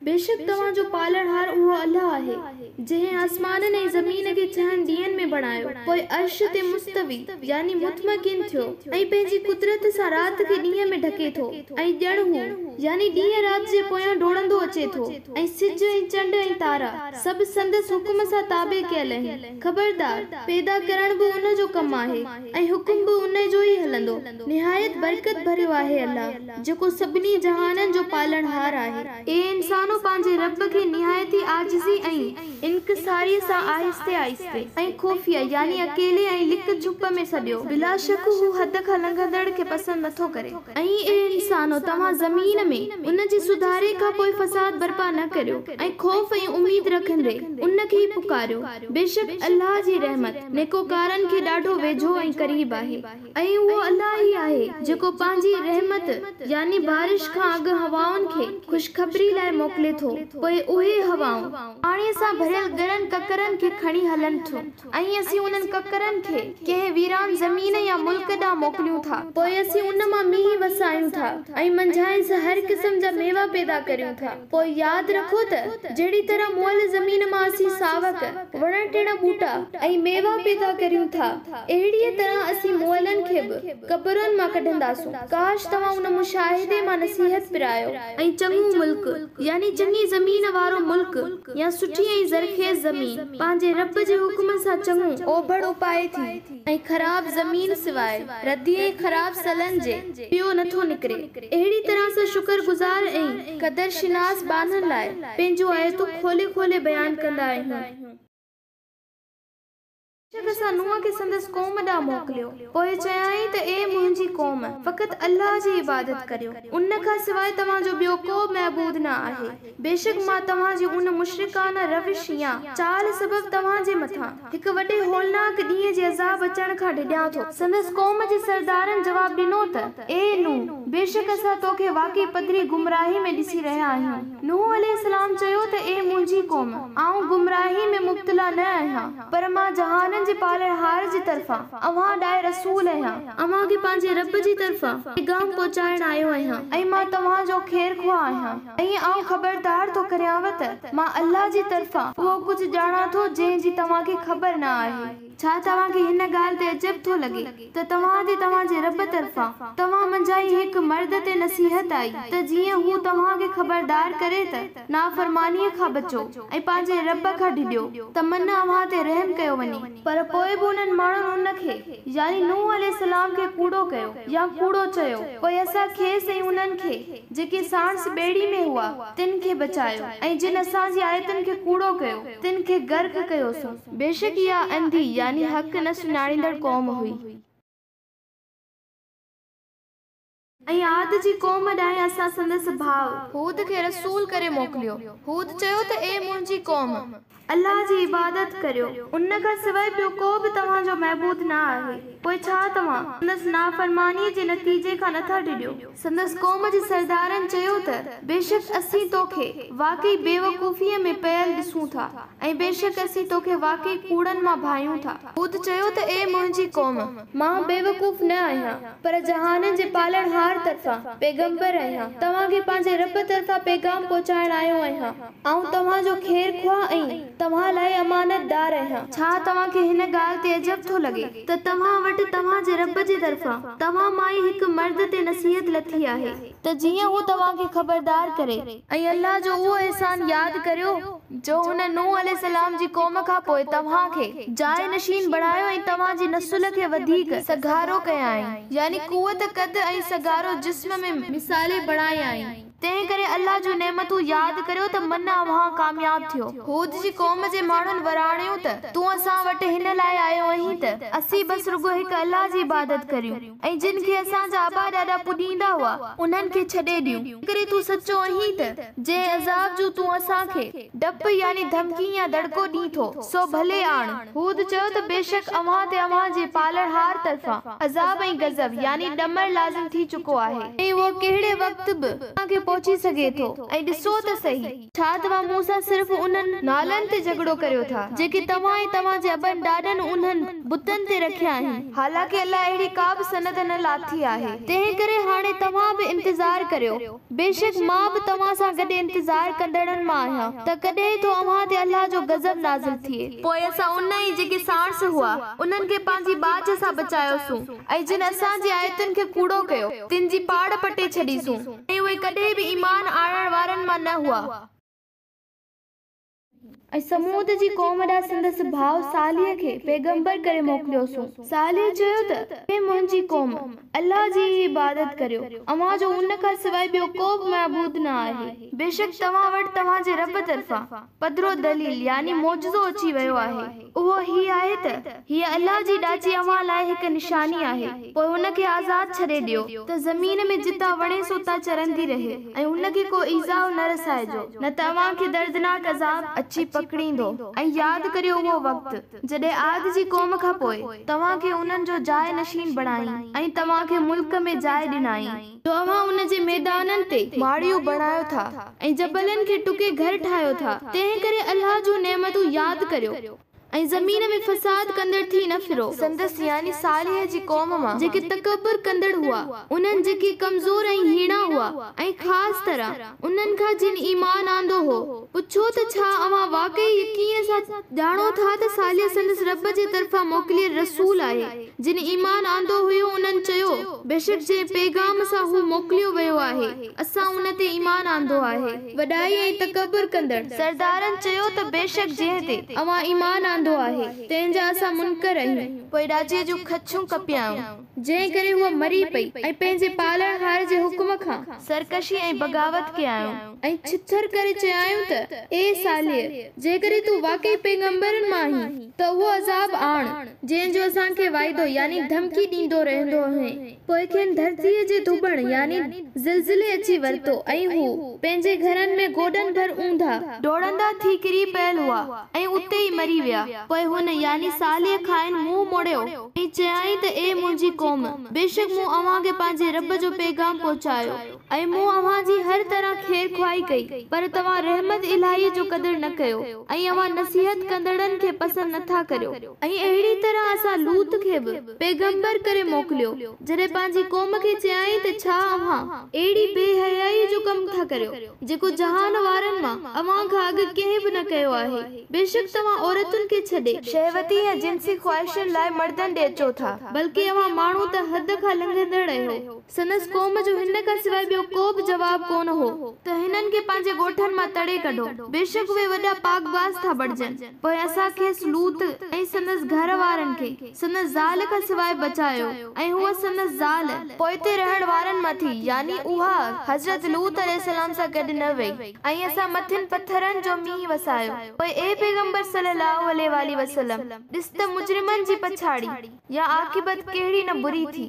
بيشڪ توهان جو پالڻهار اهو الله آهي، جنهن آسمانن ۽ زمين کي ڇهن ڏينهن ۾ بڻايو، پوء عرش تي مستوي، يعني مطمئن، ٿيو ۽ پنهنجي قدرت سان رات کي ڏينهن ۾ ڍڪي ٿو ۽ ڄڻ هو، يعني ڏينهن رات جي پويان ڊوڙندو اچي ٿو ۽ سج ۽ چنڊ ۽ تارا، سڀ سندس حڪم سان تابع ڪيل آهن. خبردار! پيدا ڪرڻ به ان جو ڪم آهي ۽ حڪم به ان جو ئي هلندو. نهايت برڪت ڀريو آهي الله، جيڪو سڀني جهانن جو پالڻهار آهي. اي انسانو! پنهنجي رب کي نهايت ئي عاجزي ۽. انڪساريء سان آهستي آهستي ۽ خفيه يعني اڪيلي ۽ لڪ ڇپ ۾ سڏيو. بلاشڪ هو حد کان لنگهندڙ کي پسند نٿو ڪري. ۽ اي انسانو! توهان زمين ۾، ان جي سڌاري کان پوء فساد برپا نه ڪريو ۽ خوف ۽ اميد رکندي، ان کي ئي پڪاريو. بيشڪ الله جي رحمت، نيڪوڪارن کي ڏاڍو ويجهو ۽ قريب آهي. ۽ اهو الله الله ئي آهي جيڪو پنهنجي رحمت، يعني بارش، کان اڳ هوائن کي خوشخبري لاء موڪلي ٿو، پوء اهي هوائون، پاڻيء سان ڀريل ڳرن ڪڪرن کي کڻي هلن ٿيون ۽ اسين انهن ڪڪرن کي ڪنهن ويران زمين يا ملڪ ڏانهن موڪليون ٿا. پوء اسين ان مان مينهن وسايون ٿا ۽ منجهانئس هر قسم جا ميوا پيدا ڪريون ٿا. پوء ياد رکو ته جهڙي طرح مئل زمين مان اسين ساوڪ، وڻ ٽڻ ٻوٽا ۽ ميوا پيدا ڪريون ٿا، اهڙيء طرح اسين مئلن کي به قبرن مان ڪڍنداسون. ڪاش توهان ان مشاهدي مان نصيحت پرايو. ۽ چڱو ملڪ، يعني چڱي زمين وارو ملڪ يا سٺي ۽ زرخيز زمين، پنهنجي رب جي حڪم سان چڱو اوڀڙ اپائي ٿي، ۽ خراب زمين سواء ردي ۽ خراب سلن جي ٻيو نه ٿو نڪري. اهڙي طرح اسان شڪر گذار ۽ قدر شناس ٻانهن لاء پنهنجون آيتون کولي کولي بيان ڪندا آهيون. بيشڪ اسان نوح کي سندس قوم ڏانهن موڪليو، پوء چيائين ته اي منهنجي قوم! فقط الله جي عبادت ڪريو، ان کان سواء توهان جو ٻيو ڪو معبود نه آهي، بيشڪ مان توهان جي ان مشرڪانه روش يا چال سبب توهان جي مٿان هڪ وڏي هولناڪ ڏينهن جي عذاب اچڻ کان ڊڄان ٿو. سندس قوم جي سردارن جواب ڏنو ته اي نوح! بيشڪ اسان توکي واقعي پڌري گمراهي ۾ ڏسي رهيا آهيون. نوح عليه السلام چيو ته اي منهنجي قوم! آئون گمراهي ۾ مبتلا نه آهيان، پر مان جهانن جي پالڻهار جي طرفان اوهان ڏانهن رسول آهيان. اوهان کي پنهنجي رب جي طرفان پيغام پهچائڻ آيو آهيان ۽ مان توهان جو خيرخواهه آهيان ۽ آئون خبردار ٿو ڪريانو ته مان الله جي طرفان اهو ڪجهه ڄاڻان ٿو جنهن جي توهان کي خبر نه آهي. ڇا توهان کي هن ڳالهه تي عجب ٿو لڳي ته توهان تي توهان جي رب طرفان توهان منجهان ئي هڪ مرد تي نصيحت آئي ته جيئن هو توهان کي خبردار ڪري ته نافرمانيء کان بچو ۽ پنهنجي رب کان ڊڄو ته من اوهان تي رحم ڪيو وڃي. پر پوء به انهن ماڻهن ان کي، يعني نوح عليه السلام کي، ڪوڙو ڪيو يا ڪوڙو چيو، پوء اسان کيس ۽ انهن کي جيڪي ساڻس ٻيڙي ۾ هئا تن کي بچايو ۽ جن اسان جي آيتن کي ڪوڙو ڪيو تن کي غرق ڪيوسون. بيشڪ اها انڌي يعني حق نه سڃاڻيندڙ قوم هئي. ۽ عاد جي قوم ڏانهن اسان سندس ڀاء. هود کي رسول ڪري موڪليو. هود چيو ته اي منهنجي قوم! الله جي عبادت ڪريو، ان کان سواء ٻيو ڪو به توهان جو معبود نه آهي، پوء ڇا توهان، سندس نافرمانيء جي نتيجي کان نٿا ڊڄو؟ سندس قوم جي سردارن چيو ته بيشڪ اسين توکي واقعي بيوقوفيء ۾ پيل ڏسون ٿا. ۽ بيشڪ اسين توکي واقعي ڪوڙن مان ڀانيون ٿا. هود چيو ته اي منهنجي قوم! مان بيوقوف نه آهيان، پر جهانن جي پالڻهار طرفان پيغمبر آهيان، توهان کي پنهنجي رب طرفان پيغام پهچائڻ آيو آهيان، آئون توهان جو خيرخواهه ۽ توهان لاء امانتدار آهيان. ڇا توهان کي هن ڳالهه تي عجب ٿو لڳي ته توهان وٽ توهان جي رب جي طرفان توهان مان ئي هڪ مرد تي نصيحت لٿي آهي، ته جيئن هو توهان کي خبردار ڪري ۽ الله جو اهو احسان ياد ڪريو جو هن نوح عليه السلام جي قوم کان پوء توهان کي جاء نشين بڻايو ۽ توهان جي نسل کي وڌيڪ سگهارو ڪيائين يعني قوت قد ۽ سگهارو جسم ۾ مثالي بڻايائين تنهن ڪري الله جون نعمتون ياد ڪريو ته من اوهان ڪامياب ٿيو. هود جي قوم جي ماڻهن وراڻيو ته تون اسان وٽ هن لاء آيو آهين ته اسين بس رڳو هڪ الله جي عبادت ڪريون. ۽ جن کي اسان جا ابا ڏاڏا پوڄيندا هئا، انهن کي ڇڏي ڏيون. جيڪڏهن تون سچو آهين ته، جنهن عذاب جون تون اسان کي ڊپ يعني ڌمڪي يا دڙڪو ڏين ٿو، سو ڀلي آڻ. هود چيو ته بيشڪ اوهان تي اوهان جي پالڻهار طرفان عذاب ۽ غضب يعني ڏمر لازم ٿي چڪو آهي. ۽ اهو ڪهڙي وقت به اوهان کي پهچي سگهي ٿو ۽ ڏسو ته سهي! ڇا توهان مون سان صرف انهن نالن تي جهڳڙو ڪريو ٿا، جيڪي توهان ۽ توهان جي ابن ڏاڏن انهن بتن تي رکيا آهن؟ حالانڪه الله اهڙي ڪا به سند نه لاٿي آهي، تنهنڪري هاڻي توهان به انتظار ڪريو، بيشڪ مان به توهان سان گڏ انتظار ڪندڙن مان آهيان ته ڪڏهن ٿو اوهان تي الله جو غضب نازل ٿئي. پوء اسان ان ۽ جيڪي ساڻس هئا، انهن کي پنهنجي ٻاجهه سان بچايوسون ۽ جن اسان جي آيتن کي ڪوڙو ڪيو، تن جي پاڙ پٽي ڇڏيسون. ۽ اهي ڪڏهن به ايمان آڻڻ وارن مان نه هئا. ۽ ثمود جي قوم ڏانهن سندس ڀاء صالح کي پيغمبر ڪري موڪليوسون. صالح چيو ته، اي منهنجي قوم! الله جي ئي عبادت ڪريو، اوهان جو ان کان سواء ٻيو ڪو به معبود نه آهي. بيشڪ توهان وٽ توهان جي رب طرفان پڌرو دليل يعني معجزو اچي ويو آهي، اهو هي آهي ته، هيء الله جي ڏاچي اوهان لاء هڪ نشاني آهي، پوء ان کي آزاد ڇڏي ڏيو ته زمين ۾ جتان وڻيس اتان چرندي رهي ۽ ان کي ڪو ايذاء نه رسائجو، نه ته اوهان کي دردناڪ عذاب اچي پوندو. پڪڙيندو ۽ ياد ڪريو اهو وقت جڏهن عاد جي قوم کان پوء توهان کي انهن جو جاء نشين بڻايائين ۽ توهان کي ملڪ ۾ جاء ڏنائين. جو اوهان ان جي ميدانن تي ماڙيون بڻايو ٿا ۽ جبلن کي ٽڪي گهر ٺاهيو ٿا، تنهنڪري الله جون نعمتون ياد ڪريو ۽ زمين ۾ فساد ڪندڙ ٿي نه ڦرو. سندس يعني صالح جي قوم مان جيڪي تڪبر ڪندڙ هئا، انهن جيڪي ڪمزور ۽ هيڻا هئا ۽ خاص طرح انهن کان جن ايمان آندو هو، پڇو ته ڇا اوهان واقعي يقين سان ڄاڻو ٿا ته صالح سندس رب جي طرفان موڪليل رسول آهي؟ جن ايمان آندو هيو انهن چيو، بيشڪ جنهن پيغام سان هو موڪليو ويو آهي، اسان ان تي ايمان آندو آهي. وڏائي ۽ تڪبر ڪندڙ سردارن چيو ته بيشڪ جنهن تي اوهان ايمان آندو آهي، تنهن جا اسان منڪر آهيون. پوء ڏاچيء جون کڇون ڪپيائون. جنهن ڪري هوء مري پئي ۽ پنهنجي پالڻهار جي حڪم کان سرڪشي ۽ بغاوت ڪيائون. ۽ ڇڇر ڪري چيائون ته، اي صالح! جيڪڏهن تون واقعي پيغمبرن مان آهين ته اهو عذاب آڻ، جنهن جو اسان کي وعدو، يعني ڌمڪي، ڏيندو رهندو هئين. پوء کين ڌرتيء جي ڌٻڻ، يعني زلزلي، اچي ورتو ۽ هو، پنهنجي گهرن ۾، گوڏن ڀر اونڌا، ڊوڙندا ٿي ڪري پيل هئا ۽ اتي ئي مري ويا. پوء هن، يعني صالح، کانئن منهن موڙيو ۽ چيائين ته اي منهنجي قوم! بيشڪ مون اوهان کي پنهنجي رب جو پيغام پهچايو ۽ مون اوهان جي هر طرح خير خواهي ڪئي، پر توهان رحمت الاهيء جو قدر نه ڪيو ۽ اوهان نصيحت ڪندڙن کي پسند نه ٿا ڪريو. ۽ اهڙي طرح اسان لوط کي به پيغمبر ڪري موڪليو، جڏهن پنهنجي قوم کي چيائين ته ڇا اوهان اهڙي بي حيائيء جو ڪم ٿا ڪريو، جيڪو جهان وارن مان اوهان کان اڳ ڪنهن به نه ڪيو آهي؟ بيشڪ توهان عورتن کي ڇڏي. شهوتي يا جنسي خواهشن لاء مردن ڏي اچو ٿا. بلڪه اوهان ماڻهو ته حد کان لنگهندڙ آهيو. سندس قوم جو هن کان سواء ٻيو ڪو به جواب ڪونه هو. ته هنن کي پنهنجي ڳوٺن مان تڙي ڪڍو. بيشڪ اهي وڏا پاڪباز ٿا بڻجن. پوء اسان کيس، لوط، ۽ سندس گهر وارن کي، سندس زال کان سواء بچايو ۽ هوء سندس زال، پوئتي رهڻ وارن مان ٿي، يعني اها، حضرت لوط عليه السلام سان گڏ نه وئي. ۽ اسان مٿن پٿرن جو مينهن وسايو. پوء اي پيغمبر صلّي اللّٰه عليه واٰله وسلّم! ڏس ته مجرمن جي پڇاڙي، يا عاقبت، ڪهڙي نه بري ٿي.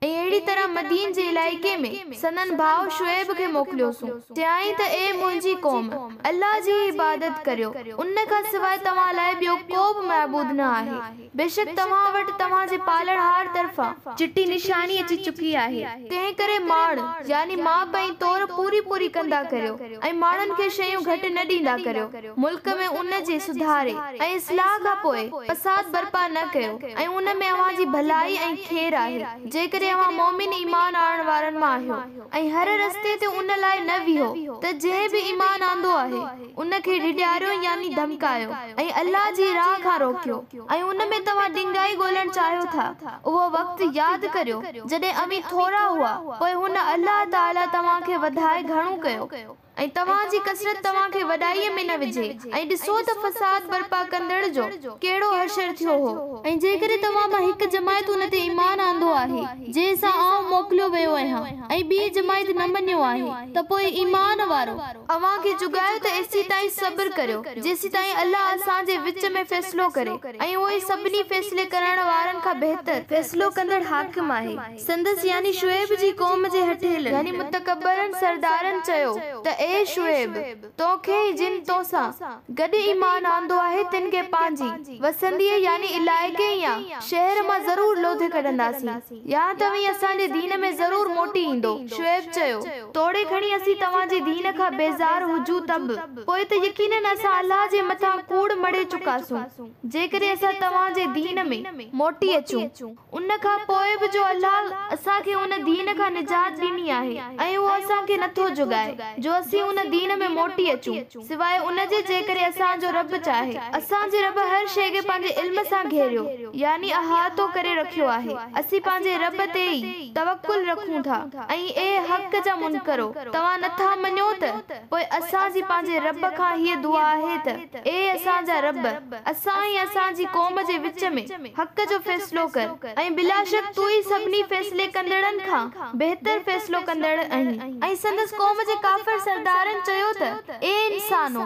۽ اهڙي طرح مدين جي علائقي ۾ سندن ڀاء شعيب کي موڪليوسون. چيائين ته اي منهنجي قوم! الله جي ئي عبادت ڪريو، ان کان سواء توهان لاء ٻيو ڪو به معبود نه آهي. بيشڪ توهان وٽ توهان جي پالڻهار طرفان چٽي نشاني اچي چڪي آهي. تنهنڪري ماڻ، يعني ماپ ۽ تور پوري پوري ڪندا ڪريو ۽ ماڻهن کي شيون گهٽ نه ڏيندا ڪريو. ملڪ ۾ ان جي سڌاري ۽ اصلاح کان پوء فساد برپا نه ڪيو ۽ ان ۾ اوهان جي ڀلائي ۽ خير آهي جيڪڏهن اوهان مؤمن ايمان آڻڻ وارن مان آهيو ۽ هر رستي تي ان لاء نه ويهو ته جنهن به ايمان آندو آهي ان کي ڊيڄاريو يعني ڌمڪايو ۽ الله جي راهه کان روڪيو ۽ ان ۾ توهان ڏنگائي ڳولڻ چاهيو ٿا اهو وقت ياد ڪريو جڏهن اوهين ٿورا هئا پوء هن الله تعالي توهان کي وڌائي گهڻو ڪيو. ۽ توهان جي ڪثرت توهان کي وڏائيء ۾ نه وجهي، ۽ ڏسو ته فساد برپا ڪندڙ جو ڪهڙو حشر ٿيو هو. ۽ جيڪڏهن توهان مان هڪ جماعت ان تي ايمان آندو آهي، جنهن سان آئون موڪليو ويو آهيان، ۽ ٻيء جماعت نه مڃيو آهي، ته پوء ايمان وارو، اوهان کي جڳايو ته ايسيتائين صبر ڪريو، جيسيتائين الله اسان جي وچ ۾ فيصلو ڪري، ۽ اهو ئي سڀني فيصلي ڪرڻ وارن کان بهتر فيصلو ڪندڙ حاڪم آهي. سندس يعني شعيب جي قوم جي هٺيلن يعني متڪبرن سردارن چيو ته اي شعيب! تو کي ۽ جن تو سان گڏ ايمان آندو آهي تن کي پنهنجي وسنديء يعني علائقي يا شهر مان ضرور لوڌي ڪڍنداسين يا توهين اسان جي دين ۾ ضرور موٽي ايندو. شعيب چيو، توڙي کڻي اسين توهان جي دين کان بيزار هجون ته به پوء ته يقيناً اسان الله جي مٿان ڪوڙ مڙهي چڪاسون جيڪڏهن اسان توهان جي دين ۾ موٽي اچون. ان کان پوء به جو الله اسان کي ان دين کان نجات ڏني آهي ۽ اهو اسان کي نٿو جڳائي جو اسين ان دين ۾ موٽي اچون سواء ان جي جيڪڏهن اسان جو رب چاهي. اسان جي رب هر شيء کي پنهنجي علم سان گهيريو يعني احاطو ڪري رکيو آهي. اسين پنهنجي رب تي ئي توڪل رکون ٿا ۽ اي حق جا منڪرو! توهان نٿا مڃو ته پوء اسان جي پنهنجي رب کان هيء دعا آهي ته اي اسان جا رب! اسان ۽ اسان جي قوم جي وچ ۾ حق جو فيصلو ڪر ۽ بلاشڪ تون ئي سڀني فيصلي ڪندڙن کان بهتر فيصلو ڪندڙ آهين. ۽ سندس قوم جي ڪافر سردارن چيو ته، اي انسانو!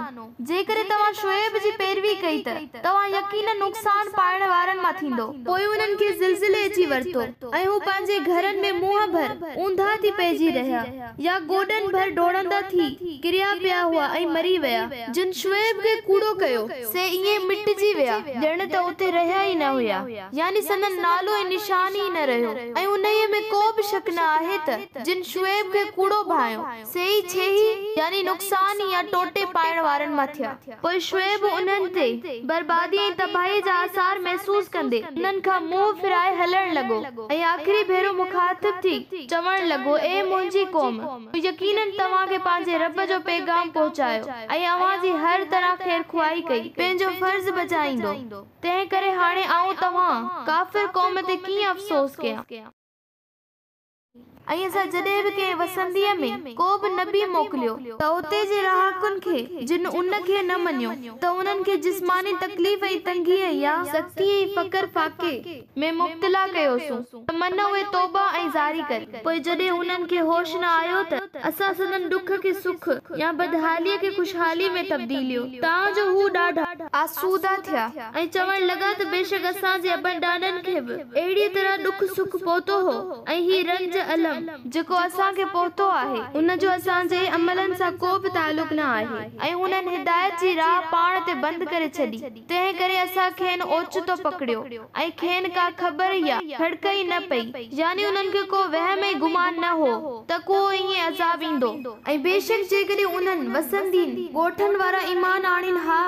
جيڪڏهن توهان شعيب جي پيروي ڪئي ته توهان يقيناً نقصان پائڻ وارن مان ٿيندؤ. پوء انهن کي زلزلي اچي ورتو ۽ هو پنهنجي گهرن ۾ منهن ڀر اونڌا ٿي پئجي رهيا يا گوڏن ڀر ڊوڙندا ٿي ڪريا پيا هئا ۽ مري ويا. جن شعيب کي ڪوڙو ڪيو، سي ائين مٽجي ويا ڄڻ ته اتي رهيا ئي نه هيا، يعني سندن نالو ۽ نشان ئي نه رهيو ۽ انهيء ۾ ڪو به شڪ نه آهي ته جن شعيب کي ڪوڙو ڀانئيو، سي ئي ڇيهي يعني نقصان يا ٽوٽي پائڻ وارن مان ٿيا. پوء شعيب انهن تي بربادي ۽ تباهيء جا آثار محسوس ڪندي انهن کان منهن ڦيرائي هلڻ لڳو ۽ آخري ڀيرو مخاطب ٿي چوڻ لڳو، اي منهنجي قوم! مون يقيناً توهان کي پنهنجي رب جو پيغام پهچايو ۽ اوهان جي هر طرح خيرخواهي ڪئي، پنهنجو فرض بجائيندو، تنهنڪري هاڻي آئون توهان، ڪافر قوم، تي ڪيئن افسوس ڪيان؟ ۽ اسان جڏهن به ڪنهن وسنديء ۾ ڪو به نبي موڪليو ته اتي جي رهاڪن کي جن ان کي نه مڃيو ته انهن کي جسماني تڪليف ۽ تنگيء يا سختي ۽ فقر فاقي ۾ مبتلا ڪيوسون ته من اهي توبه ۽ زاري ڪن. پوء جڏهن انهن کي هوش نه آيو ته اسان سندن ڏک کي سک يا بدحاليء کي خوشحاليء ۾ تبديليو تان جو هو ڏاڍا آسودا ٿيا ۽ چوڻ لڳا ته بيشڪ اسان جي ابن ڏاڏن کي به اهڙيء طرح ڏک سک پهتو هو ۽ هي رنج، الم، جيڪو اسان کي پهتو آهي، ان جو اسان جي عملن سان ڪو به تعلق نه آهي ۽ انهن هدايت جي راهه پاڻ تي بند ڪري ڇڏي، تنهن ڪري اسان کين اوچتو پڪڙيو ۽ کين ڪا خبر يا کڙڪ ئي نه پئي، يعني انهن کي ڪو وهم ۽ گمان نه هو ته ڪو ائين عذاب ايندو. ۽ بيشڪ جيڪڏهن انهن، وسندين، ڳوٺن وارا ايمان آڻين ها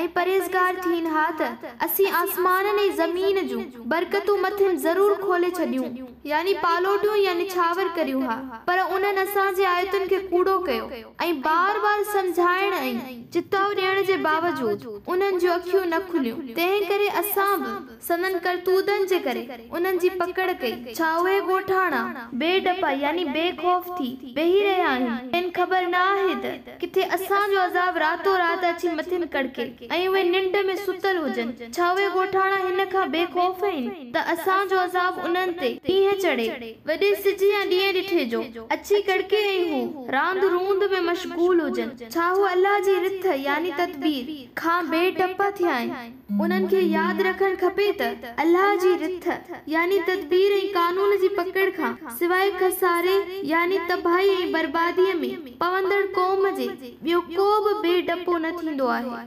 ۽ پرهيزگار ٿين ها ته اسين آسمانن ۽ زمين جون، برڪتون مٿن ضرور کولي ڇڏيون، يعني پالوٽيون يا نڇاور ڪريون ها، پر انهن اسان جي آيتن کي ڪوڙو ڪيو ۽ بار بار سمجهائڻ ۽. چتاء ڏيڻ جي باوجود انهن جون اکيون نه کليون، تنهن ڪري اسان به، سندن ڪرتوتن جي ڪري، انهن جي پڪڙ ڪئي. ڇا اهي ڳوٺاڻا، بي ڊپا يعني بي خوف ٿي، ويهي رهيا آهن؟ کين خبر نه آهي ته، ڪٿي اسان جو عذاب راتو رات اچي مٿن ڪڙڪي ۽ اهي ننڊ ۾ ستل هجن. ڇا اهي ڳوٺاڻا هن کان بي خوف آهن ته اسان جو عذاب انهن تي، ڏينهن چڙهي، وڏي سج يا ڏينهن ڏٺي جو، اچي ڪڙڪي ۽ هو، راند روند ۾ مشغول هجن. ڇا هو الله جي رٿ، يعني تدبير، کان بي ڊپا ٿيا آهن؟ انهن کي ياد رکڻ کپي ته الله جي رٿ يعني تدبير ۽ قانون جي پڪڙ کان سواء خساري يعني تباهي ۽ برباديء ۾ پوندڙ قوم جي ٻيو ڪو به بي ڊپو نه ٿيندو آهي.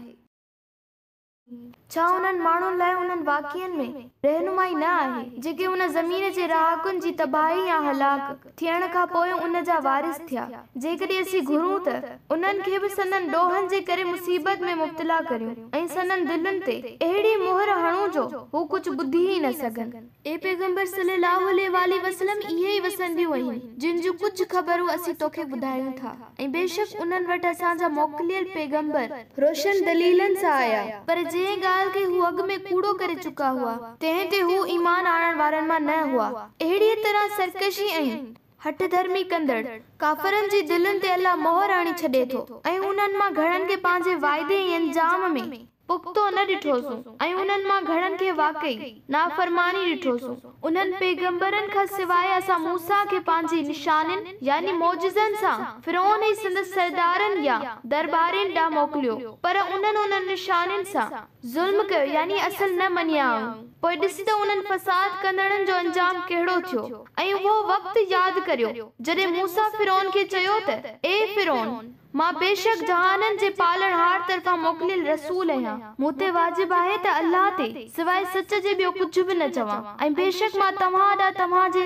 ڇا انهن ماڻهن لاء انهن واقعن ۾ رهنمائي نه آهي، جيڪي ان زمين جي رهاڪن جي تباهي يا هلاڪ ٿيڻ کان پوء ان جا وارث ٿيا؟ جيڪڏهن اسين گهرون ته انهن کي به سندن ڏوهن جي ڪري مصيبت ۾ مبتلا ڪريون ۽ سندن دلين تي اهڙي مهر هڻون جو هو ڪجهه ٻڌي ئي نه سگهن. اي پيغمبر صلّي اللّٰه عليه واٰله وسلّم اهي ئي وسنديون آهن جن جون ڪجهه خبرون اسين توکي ٻڌايون ٿا ۽ بيشڪ انهن وٽ اسان جا موڪليل پيغمبر روشن دليلن سان آيا پر جنهن ڳالهه کي هو اڳ ۾ ڪوڙو ڪري چڪا هئا تنهن تي هو ايمان آڻڻ وارن مان نه هئا. اهڙيء طرح سرڪشي ۽. هٺ ڌرمي ڪندڙ ڪافرن جي دلين تي الله مهر هڻي ڇڏي ٿو ۽ انهن مان گهڻن کي پنهنجي وعدي ۽ انجام ۾ پختو نه ڏٺوسون ۽ انهن مان گهڻن کي واقعي نافرماني ڏٺوسون. انهن پيغمبرن کان سواء اسان موسيٰ کي پنهنجي نشانين، يعني معجزن، سان فرعون ۽ سندس سردارن يا درٻارين ڏانهن موڪليو، پر انهن انهن نشانين سان ظلم ڪيو يعني اصل نه مڃيائون. پوء ڏس ته انهن فساد ڪندڙن جو انجام ڪهڙو ٿيو ۽ اهو وقت ياد ڪريو جڏهن موسيٰ فرعون کي چيو ته، اي فرعون! مان بيشڪ جهانن جي پالڻهار طرفان موڪليل رسول آهيان. مون تي واجب آهي ته الله تي سواء سچ جي ٻيو ڪجهه به نه چوان ۽ بيشڪ مان توهان ڏانهن توهان جي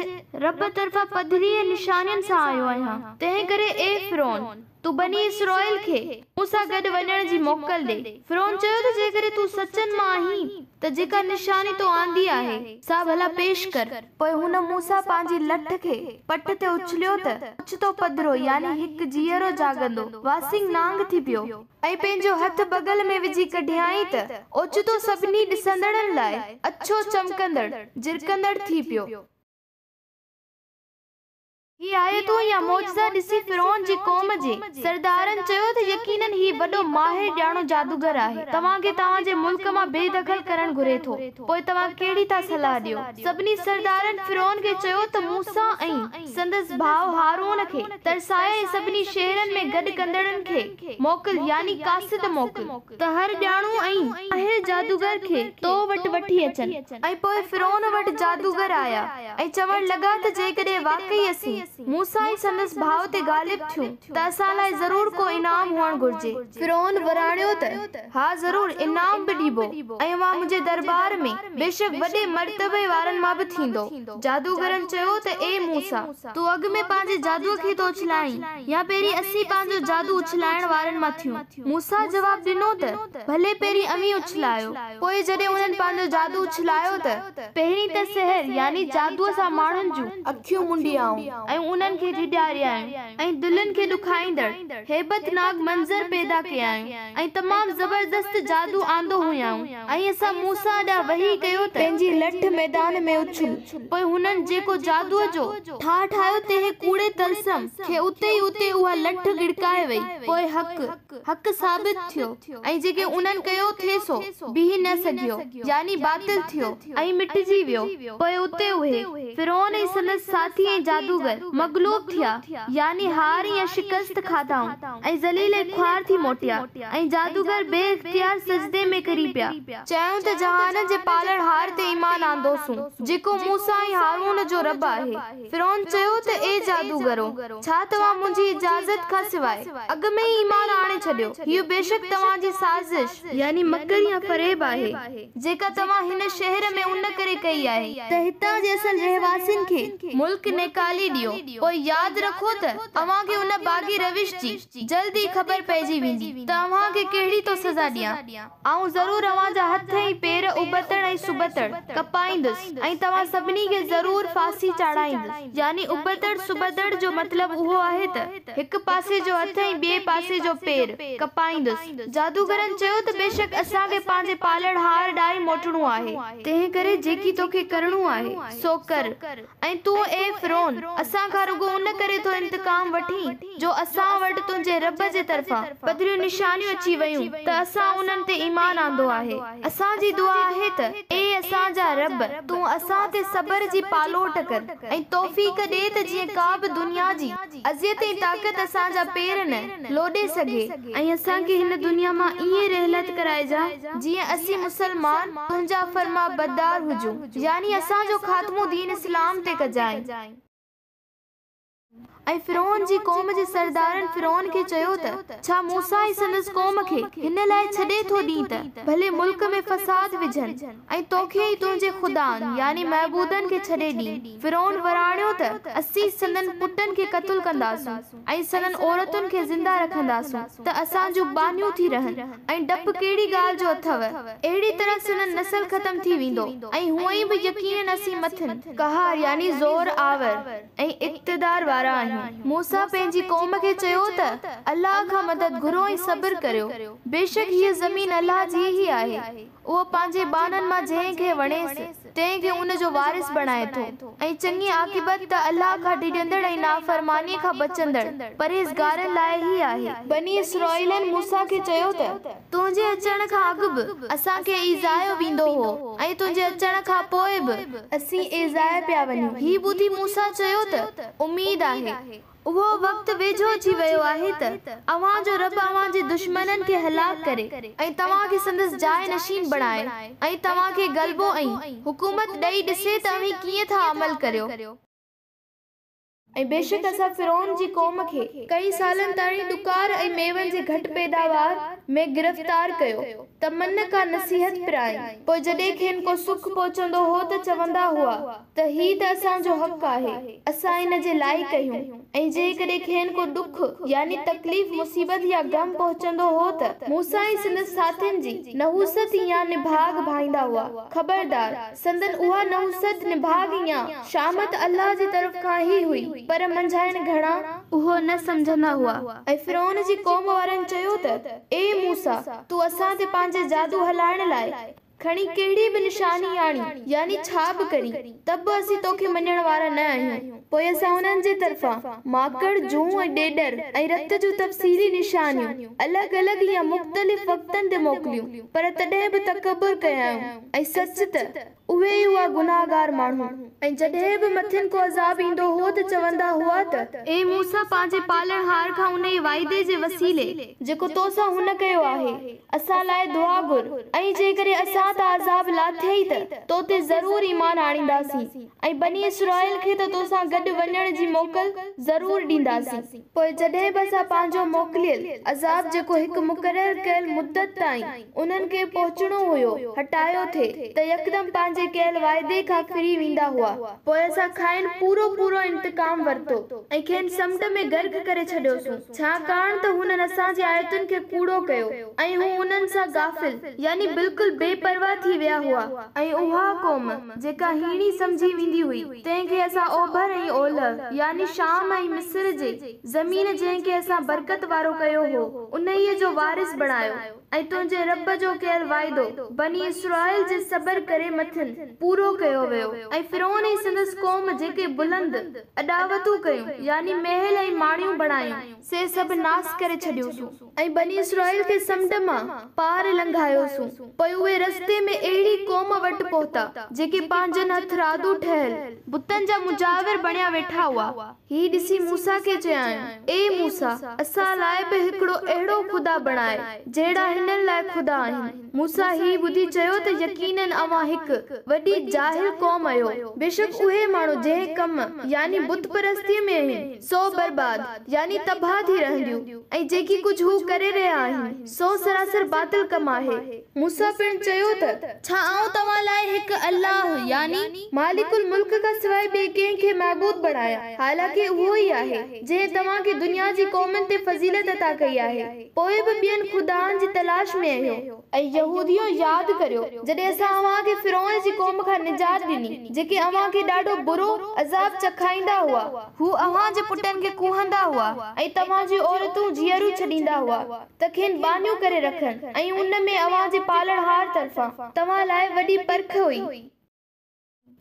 رب طرفان پڌرين نشانين سان آيو آهيان. تنهنڪري اي فرعون! تون بني اسرائيل کي مون سان گڏ وڃڻ جي موڪل ڏي. فرعون چيو ته جيڪڏهن تون سچن مان آهين ته جيڪا نشاني تو آندي آهي، سا ڀلا پيش ڪر. پوء هن موسيٰ پنهنجي لٺ کي پٽ تي اڇليو ته اوچتو پڌرو يعني هڪ جيئرو جاڳندو واسينگ نانگ ٿي پيو ۽ پنهنجو هٿ بغل ۾ وجهي ڪڍيائين ته اوچتو سڀني ڏسندڙن لاء اڇو چمڪندڙ جرڪندڙ ٿي پيو. هي آيتون يا معجزا ڏسي فرعون جي قوم جي سردارن چيو ته يقيناً هي وڏو ماهر ڄاڻو جادوگر آهي، توهان کي توهان جي ملڪ مان بي دخل ڪرڻ گهري ٿو، پوء توهان ڪهڙي ٿا صلاح ڏيو؟ سڀني سردارن فرعون کي چيو ته موسيٰ ۽ سندس ڀاء هارون کي ترسائي ۽ سڀني شهرن ۾ گڏ ڪندڙن کي موڪل يعني قاصد موڪل. ته هر ڄاڻو ۽ ماهر جادوگر کي تو وٽ وٺي اچن. ۽ پوء فرعون وٽ جادوگر آيا ۽ چوڻ لڳا ته جيڪڏهن واقعي اسين موسيٰ ۽ سندس ڀاء تي غالب ٿيون ته اسان لاء ضرور ڪو انعام هئڻ گهرجي. فرعون وراڻيو ته، ها ضرور انعام به ڏبو ۽ اوهان منهنجي درٻار ۾ بيشڪ وڏي مرتبي وارن مان به ٿيندؤ. جادوگرن چيو ته اي موسيٰ! تون اڳ ۾ پنهنجي جادوء کي ٿو اڇلائين يا پهرين اسين پنهنجو جادو اڇلائڻ وارن مان ٿيون؟ موسيٰ جواب ڏنو ته، ڀلي پهرين اوهين اڇلايو. پوء جڏهن انهن پنهنجو جادو اڇلايو ته، پهرين ته سحر يعني جادوء سان ماڻهن جون اکيون منڊيائون ۽ انهن کي ڊيڄاريائون ۽ دلين کي ڏکائيندڙ هيبتناڪ منظر پيدا ڪيائون ۽ تمام زبردست جادو آندو هيائون ۽ اسان موسيٰ ڏانهن وحي ڪيو ته، پنهنجي لٺ ميدان ۾ اڇل. پوء هنن جيڪو جادوء جو ٺاهه ٺاهيو تنهن ڪوڙي طلسم کي اتي ئي اتي اها لٺ ڳڙڪائي وئي. پوء حق، حق ثابت ٿيو ۽ جيڪي انهن ڪيو ٿي سو بيهي نه سگهيو، يعني باطل ٿيو ۽ مٽجي ويو. پوء اتي اهي، فرعون ۽ سندس ساٿي ۽ جادوگر، مغلوب ٿيا، يعني هار يا شڪست کاڌائون ۽ ذليل ۽ خوار ٿي موٽيا ۽ جادوگر بي اختيار سجدي ۾ ڪري پيا. چيائون ته جهانن جي پالڻهار تي ايمان آندوسون، جيڪو موسيٰ ۽ هارون جو رب آهي. فرعون چيو ته اي جادوگرو! ڇا توهان منهنجي اجازت کان سواء اڳ ۾ ئي ايمان آڻي ڇڏيو؟ هيء بيشڪ توهان جي سازش، يعني مڪر يا فريب آهي، جيڪا توهان هن شهر ۾ ان ڪري ڪئي آهي، ته هتان جي اصل رهواسين کي ملڪ نيڪالي ڏيو، پوء ياد رکو ته اوهان کي ان باغي روش جي جلد ئي خبر پئجي ويندي ته اوهان کي ڪهڙي ٿو سزا ڏيان. آئون ضرور اوهان جا هٿ ۽ پير ابتڙ ۽ سبتڙ ڪپائيندس ۽ توهان سڀني کي ضرور ڦاسي چاڙهائيندس. يعني ابتڙ سبتڙ جو مطلب اهو آهي ته هڪ پاسي جو هٿ ۽ ٻئي پاسي جو پير ڪپائيندس. جادوگرن چيو ته بيشڪ اسان کي پنهنجي پالڻهار ڏانهن ئي موٽڻو آهي. تنهنڪري جيڪي توکي ڪرڻو آهي، سو ڪر. ۽ تون اي فرعون! اسان کان رڳو ان ڪري ٿو انتقام وٺين، جو اسان وٽ تنهنجي رب جي طرفان پڌريون نشانيون اچي ويون ته اسان انهن تي ايمان آندو آهي. اسان جي دعا آهي ته اي اسان جا رب! تون اسان تي صبر جي پالوٽ ڪر ۽ توفيق ڏي ته جيئن ڪا به دنيا جي اذيت ۽ طاقت اسان جا پير نه لوڏي سگهي، ۽ اسان کي هن دنيا مان ائين رحلت ڪرائجان جيئن اسين مسلمان تنهنجا فرمانبردار هجون، يعني اسان جو خاتمو دين اسلام تي ڪجانء. ۽ فرعون جي قوم جي سردارن فرعون کي چيو ته، ڇا موسيٰ ۽ سندس قوم کي هن لاء ڇڏي ٿو ڏين ته ڀلي ملڪ ۾ فساد وجهن ۽ توکي ۽ تنهنجي خدائن، يعني معبودن، کي ڇڏي ڏين؟ فرعون وراڻيو ته، اسين سندن پٽن کي قتل ڪنداسون ۽ سندن عورتن کي زنده رکنداسون ته اسان جون ٻانهيون ٿي رهن ۽ ڊپ ڪهڙي ڳالهه جو اٿئو؟ اهڙي طرح سندن نسل ختم ٿي ويندو ۽ هونئن به يقيناً اسين مٿن قهار يعني زور آور ۽ اقتدار وارا آهيون. موسيٰ پنهنجي قوم کي چيو ته، الله کان مدد گهرو ۽ صبر ڪريو، بيشڪ هيء زمين الله جي ئي آهي. اهو پنهنجي ٻانهن مان جنهن کي وڻيس، تنهن کي ان جو وارث بڻائي ٿو ۽ چڱي عاقبت ته الله کان ڊڄندڙ ۽ نافرمانيء کان بچندڙ پرهيزگارن لاء ئي آهي. بني اسرائيلن موسيٰ کي چيو ته، تنهنجي اچڻ کان اڳ به اسان کي ايذايو ويندو هو ۽ تنهنجي اچڻ کان پوء به اسين ايذايا پيا وڃون. هي ٻڌي موسيٰ چيو ته، اميد آهي، اهو وقت ويجهو اچي ويو آهي ته اوهان جو رب اوهان جي دشمنن کي هلاڪ ڪري ۽ توهان کي سندس جاء نشين بڻائي ۽ توهان کي غلبو ۽ حڪومت ڏئي ڏسي ته اوهين ڪيئن ٿا عمل ڪريو. ۽ بيشڪ اسان فرعون جي قوم کي ڪئين سالن تائين ڏڪار ۽ ميون جي گهٽ پيداوار ۾ گرفتار ڪيو ته من ڪا نصيحت پرائين، پوء جڏهن کين ڪو سک پهچندو هو ته چوندا هئا ته هي ته اسان جو حق آهي، اسان ان جي لائق آهيون ۽ جيڪڏهن کين ڪو ڏک يعني تڪليف، مصيبت يا غم پهچندو هو ته موسيٰ ۽ سندس ساٿين جي نحوست يا نڀاڳ ڀائيندا هئا. خبردار! سندن اها نحوست، نڀاڳ يا شامت الله جي طرف کان ئي هئي، پر منجهائن گهڻا اهو نه سمجهندا هئا. ۽ فرعون جي قوم وارن چيو ته، اي موسيٰ! تون اسان تي پنهنجي جادو هلائڻ لاء. کڻي ڪهڙي به نشاني آڻين، يعني ڇا به ڪرين، ته به اسين توکي مڃڻ وارا نه آهيون. پوء اسان انهن جي طرفان ماڪڙ، جون ۽ ڏيڏر ۽ رت جون تفصيلي نشانيون الڳ الڳ يا مختلف وقتن تي موڪليون، پر تڏهن به تڪبر ڪيائون ۽ سچ ته اهي ئي هئا گناهگار ماڻهو. ۽ جڏهن به مٿن ڪو عذاب ايندو هو ته چوندا هئا ته. اي موسيٰ پنهنجي پالڻهار کان انهيء وعدي جي وسيلي جيڪو تو سان هن ڪيو آهي، اسان لاء دعا گهر، ۽ جيڪڏهن اسان تان عذاب لاٿيئي ته تو تي ضرور ايمان آڻينداسين، ۽ بني اسرائيل کي ته تو سان گڏ وڃڻ جي موڪل ضرور ڏينداسين. پوء جڏهن به اسان پنهنجو موڪليل عذاب جيڪو هڪ مقرر ڪيل مدت تائين انهن کي پهچڻو هيو، هٽايو ٿي، ته يڪدم پنهنجي ڪيل واعدي کان ڦري ويندا هئا. پوء اسان کانئن پورو پورو انتقام ورتو ۽ کين سمنڊ ۾ غرق ڪري ڇڏيوسون، ڇاڪاڻ ته هنن اسان جي آيتن کي ڪوڙو ڪيو ۽ هو انهن سان غافل، يعني بلڪل بي پرواهه ٿي ويا هئا. ۽ اها قوم، جيڪا هيڻي سمجهي ويندي هئي، تنهن کي اسان اوڀر ۽ اولهه، يعني شام ۽ مصر جي، زمين جنهن کي اسان برڪت وارو ڪيو هو، انهيء جو وارث بڻايو. ۽ تنهنجي رب جو ڪيل وعدو، بني اسرائيل جي صبر ڪري مٿن، پورو ڪيو ويو. ۽ فرعون ۽ سندس قوم جيڪي بلند اڏاوتون ڪيون، يعني محل ۽ ماڙيون بڻايون، سي سڀ ناس ڪري ڇڏيوسون. ۽ بني اسرائيل کي سمنڊ مان پار لنگهايوسون، پوء اهي رستي ۾ اهڙي قوم وٽ پهتا، جيڪي پنهنجن هٿرادو ٺهيل بتن جا مجاور بڻيا ويٺا هئا. هي ڏسي موسيٰ کي چيائون، اي موسيٰ! اسان لاء به هڪڙو اهڙو خدا بڻاء، جهڙا هنن لاء خدا آهن. موسيٰ هي ٻڌي چيو ته يقيناً اوهان هڪ، وڏي، جاهل قوم آهيو. بيشڪ اهي ماڻهو جنهن ڪم، يعني بت پرستيء، ۾ آهن، سو برباد، يعني تباهه، ٿي رهنديون ۽ جيڪي ڪجهه هو ڪري رهيا آهن، سو سراسر باطل ڪم آهي. موسيٰ پڻ چيو ته، ڇا آئون توهان لاء هڪ الله، يعني مالڪ الملڪ، کان سواء ٻئي ڪنهن کي معبود بڻايان، حالانڪه اهو ئي آهي، جنهن توهان کي دنيا جي قومن تي فضيلت عطا ڪئي آهي، پوء به ٻين خدائن جي تلاش ۾ آهيو. اي يهوديو! ياد ڪريو، جڏهن اسان اوهان کي فرعون جي قوم کان نجات ڏني، جيڪي اوهان کي ڏاڍو برو عذاب چکائيندا هئا. هو اوهان جي پٽن کي ڪهندا هئا ۽ توهان جون عورتون جيئريون ڇڏيندا هئا ته کين ٻانهيون ڪري رکن ۽ ان ۾ اوهان جي پالڻهار طرفان توهان لاء وڏي پرک هئي.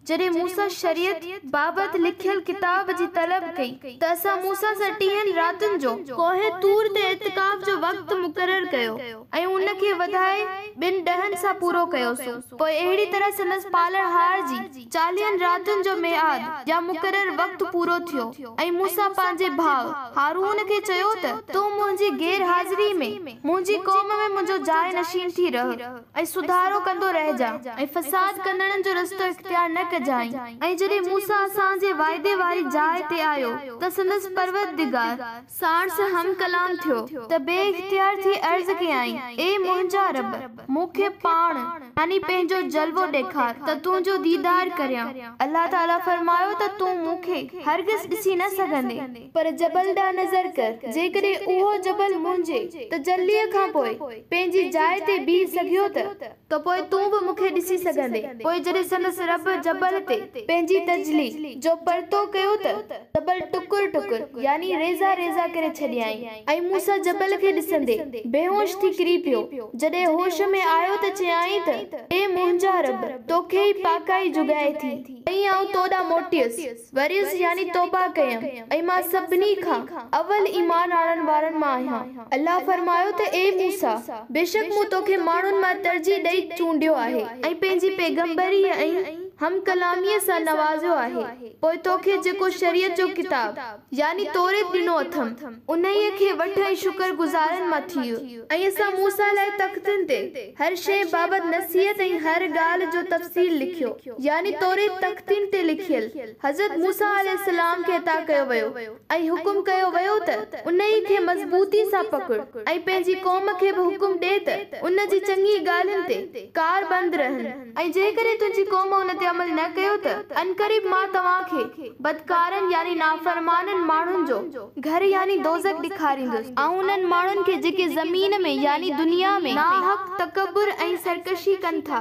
جڏهن موسيٰ شريعت بابت لکيل ڪتاب جي طلب ڪئي ته اسان موسيٰ سان ٽيهن راتن جو ڪوه طور تي اعتڪاف جو وقت مقرر ڪيو ۽ ان کي وڌائي ٻن ڏهن سان پورو ڪيوسون پوء اهڙي طرح سندس پالڻهار جي چاليهن راتن جو ميعاد يا مقرر وقت پورو ٿيو ۽ موسيٰ پنهنجي ڀاء هارون کي چيو ته تون منهنجي غير حاضري ۾ منهنجي قوم ۾ منهنجو جاء نشين ٿي رهه. ۽ سڌارو ڪندو رهجان ۽ فساد ڪندڙن جو رستو اختيار نه ڪجانء. ۽ جڏهن موسيٰ اسان جي وعدي واري جاء تي آيو ته سندس پروردگار، ساڻس هم ڪلام ٿيو ته بي اختيار ٿي عرض ڪيائين، اي منهنجا رب! مون کي پاڻ، يعني پنهنجو جلوو ڏيکار ته تنهنجو ديدار ڪريان. الله تعاليٰ فرمايو ته تون مون کي هرگز ڏسي نه سگهندين. پر جبل ڏانهن نظر ڪر، جيڪڏهن اهو جبل منهنجي تجليء کان پوء پنهنجي جاء تي بيهي سگهيو ته. ته پوء تون به مون کي ڏسي سگهندين. پوء جڏهن سندس رب جبل تي پنهنجي تجلي جو پرتو ڪيو ته جبل ٽڪر ٽڪر، يعني ريزا ريزا ڪري ڇڏيائين ۽ موسيٰ جبل کي ڏسندي بيهوش ٿي ڪري پيو. جڏهن هوش ۾ آيو ته چيائين ته اي منهنجا رب! توکي ئي پاڪائي جڳائي ٿي ۽ آئون تو ڏانهن موٽيس. وريس يعني توبه ڪيم ۽ مان سڀني کان اول ايمان آڻڻ وارن مان آهيان. الله فرمايو ته اي موسيٰ! بيشڪ مون توکي ماڻهن مان ترجيح ڏئي چونڊيو آهي ۽ پنهنجي پيغمبريء ۽ هم ڪلاميء سان نوازيو آهي، پوء توکي جيڪو شريعت جو ڪتاب، يعني توريت، ڏنو اٿم، انهيء کي وٺ ۽ شڪر گذارن مان ٿيء. ۽ اسان موسيٰ لاء تختين تي هر شيء بابت نصيحت ۽ هر ڳالهه جو تفصيل لکيو. يعني توريت تختين تي لکيل، حضرت موسيٰ عليه السلام کي عطا ڪيو ويو ۽ حڪم ڪيو ويو ته انهي کي مضبوطي سان پڪڙ ۽ پنهنجي قوم کي به حڪم ڏي ته ان جي چڱي ڳالهين تي ڪاربند رهن. ۽ جيڪڏهن تنهنجي قوم ان تي عمل نه ڪيو ته عنقريب مان توهان کي بدڪارن يعني نافرمانن ماڻهن جو گهر يعني دوزخ ڏيکاريندس. آئون انهن ماڻهن کي جيڪي زمين ۾، يعني دنيا ۾، ناحق تڪبر ۽ سرڪشي ڪن ٿا،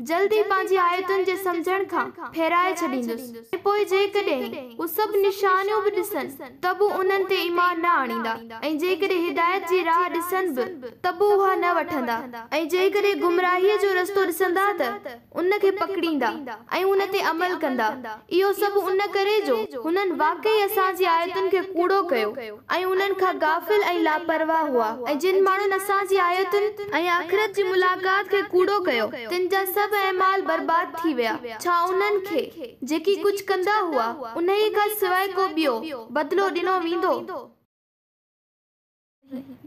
جلد ئي پنهنجي آيتن جي سمجهڻ کان ڦيرائي ڇڏيندس ۽ پوء جيڪڏهن هو سڀ نشانيون به ڏسن ته به انهن تي ايمان نه آڻيندا ۽ جيڪڏهن هدايت جي راهه ڏسن به ته به اها نه وٺندا ۽ جيڪڏهن گمراهيء جو رستو ڏسندا ته ان کي پڪڙيندا ۽ ان تي عمل ڪندا، اهو سڀ ان ڪري جو هنن واقعي اسان جي آيتن کي ڪوڙو ڪيو ۽ انهن کان غافل ۽ لاپرواهه هئا ۽ جن ماڻهن اسان جي آيتن ۽ آخرت جي ملاقات کي ڪوڙو ڪيو تن جا سڀ اعمال برباد ٿي ويا، ڇا انهن کي جيڪي ڪجهه ڪندا هئا انهيء کان سواء ڪو ٻيو بدلو ڏنو ويندو؟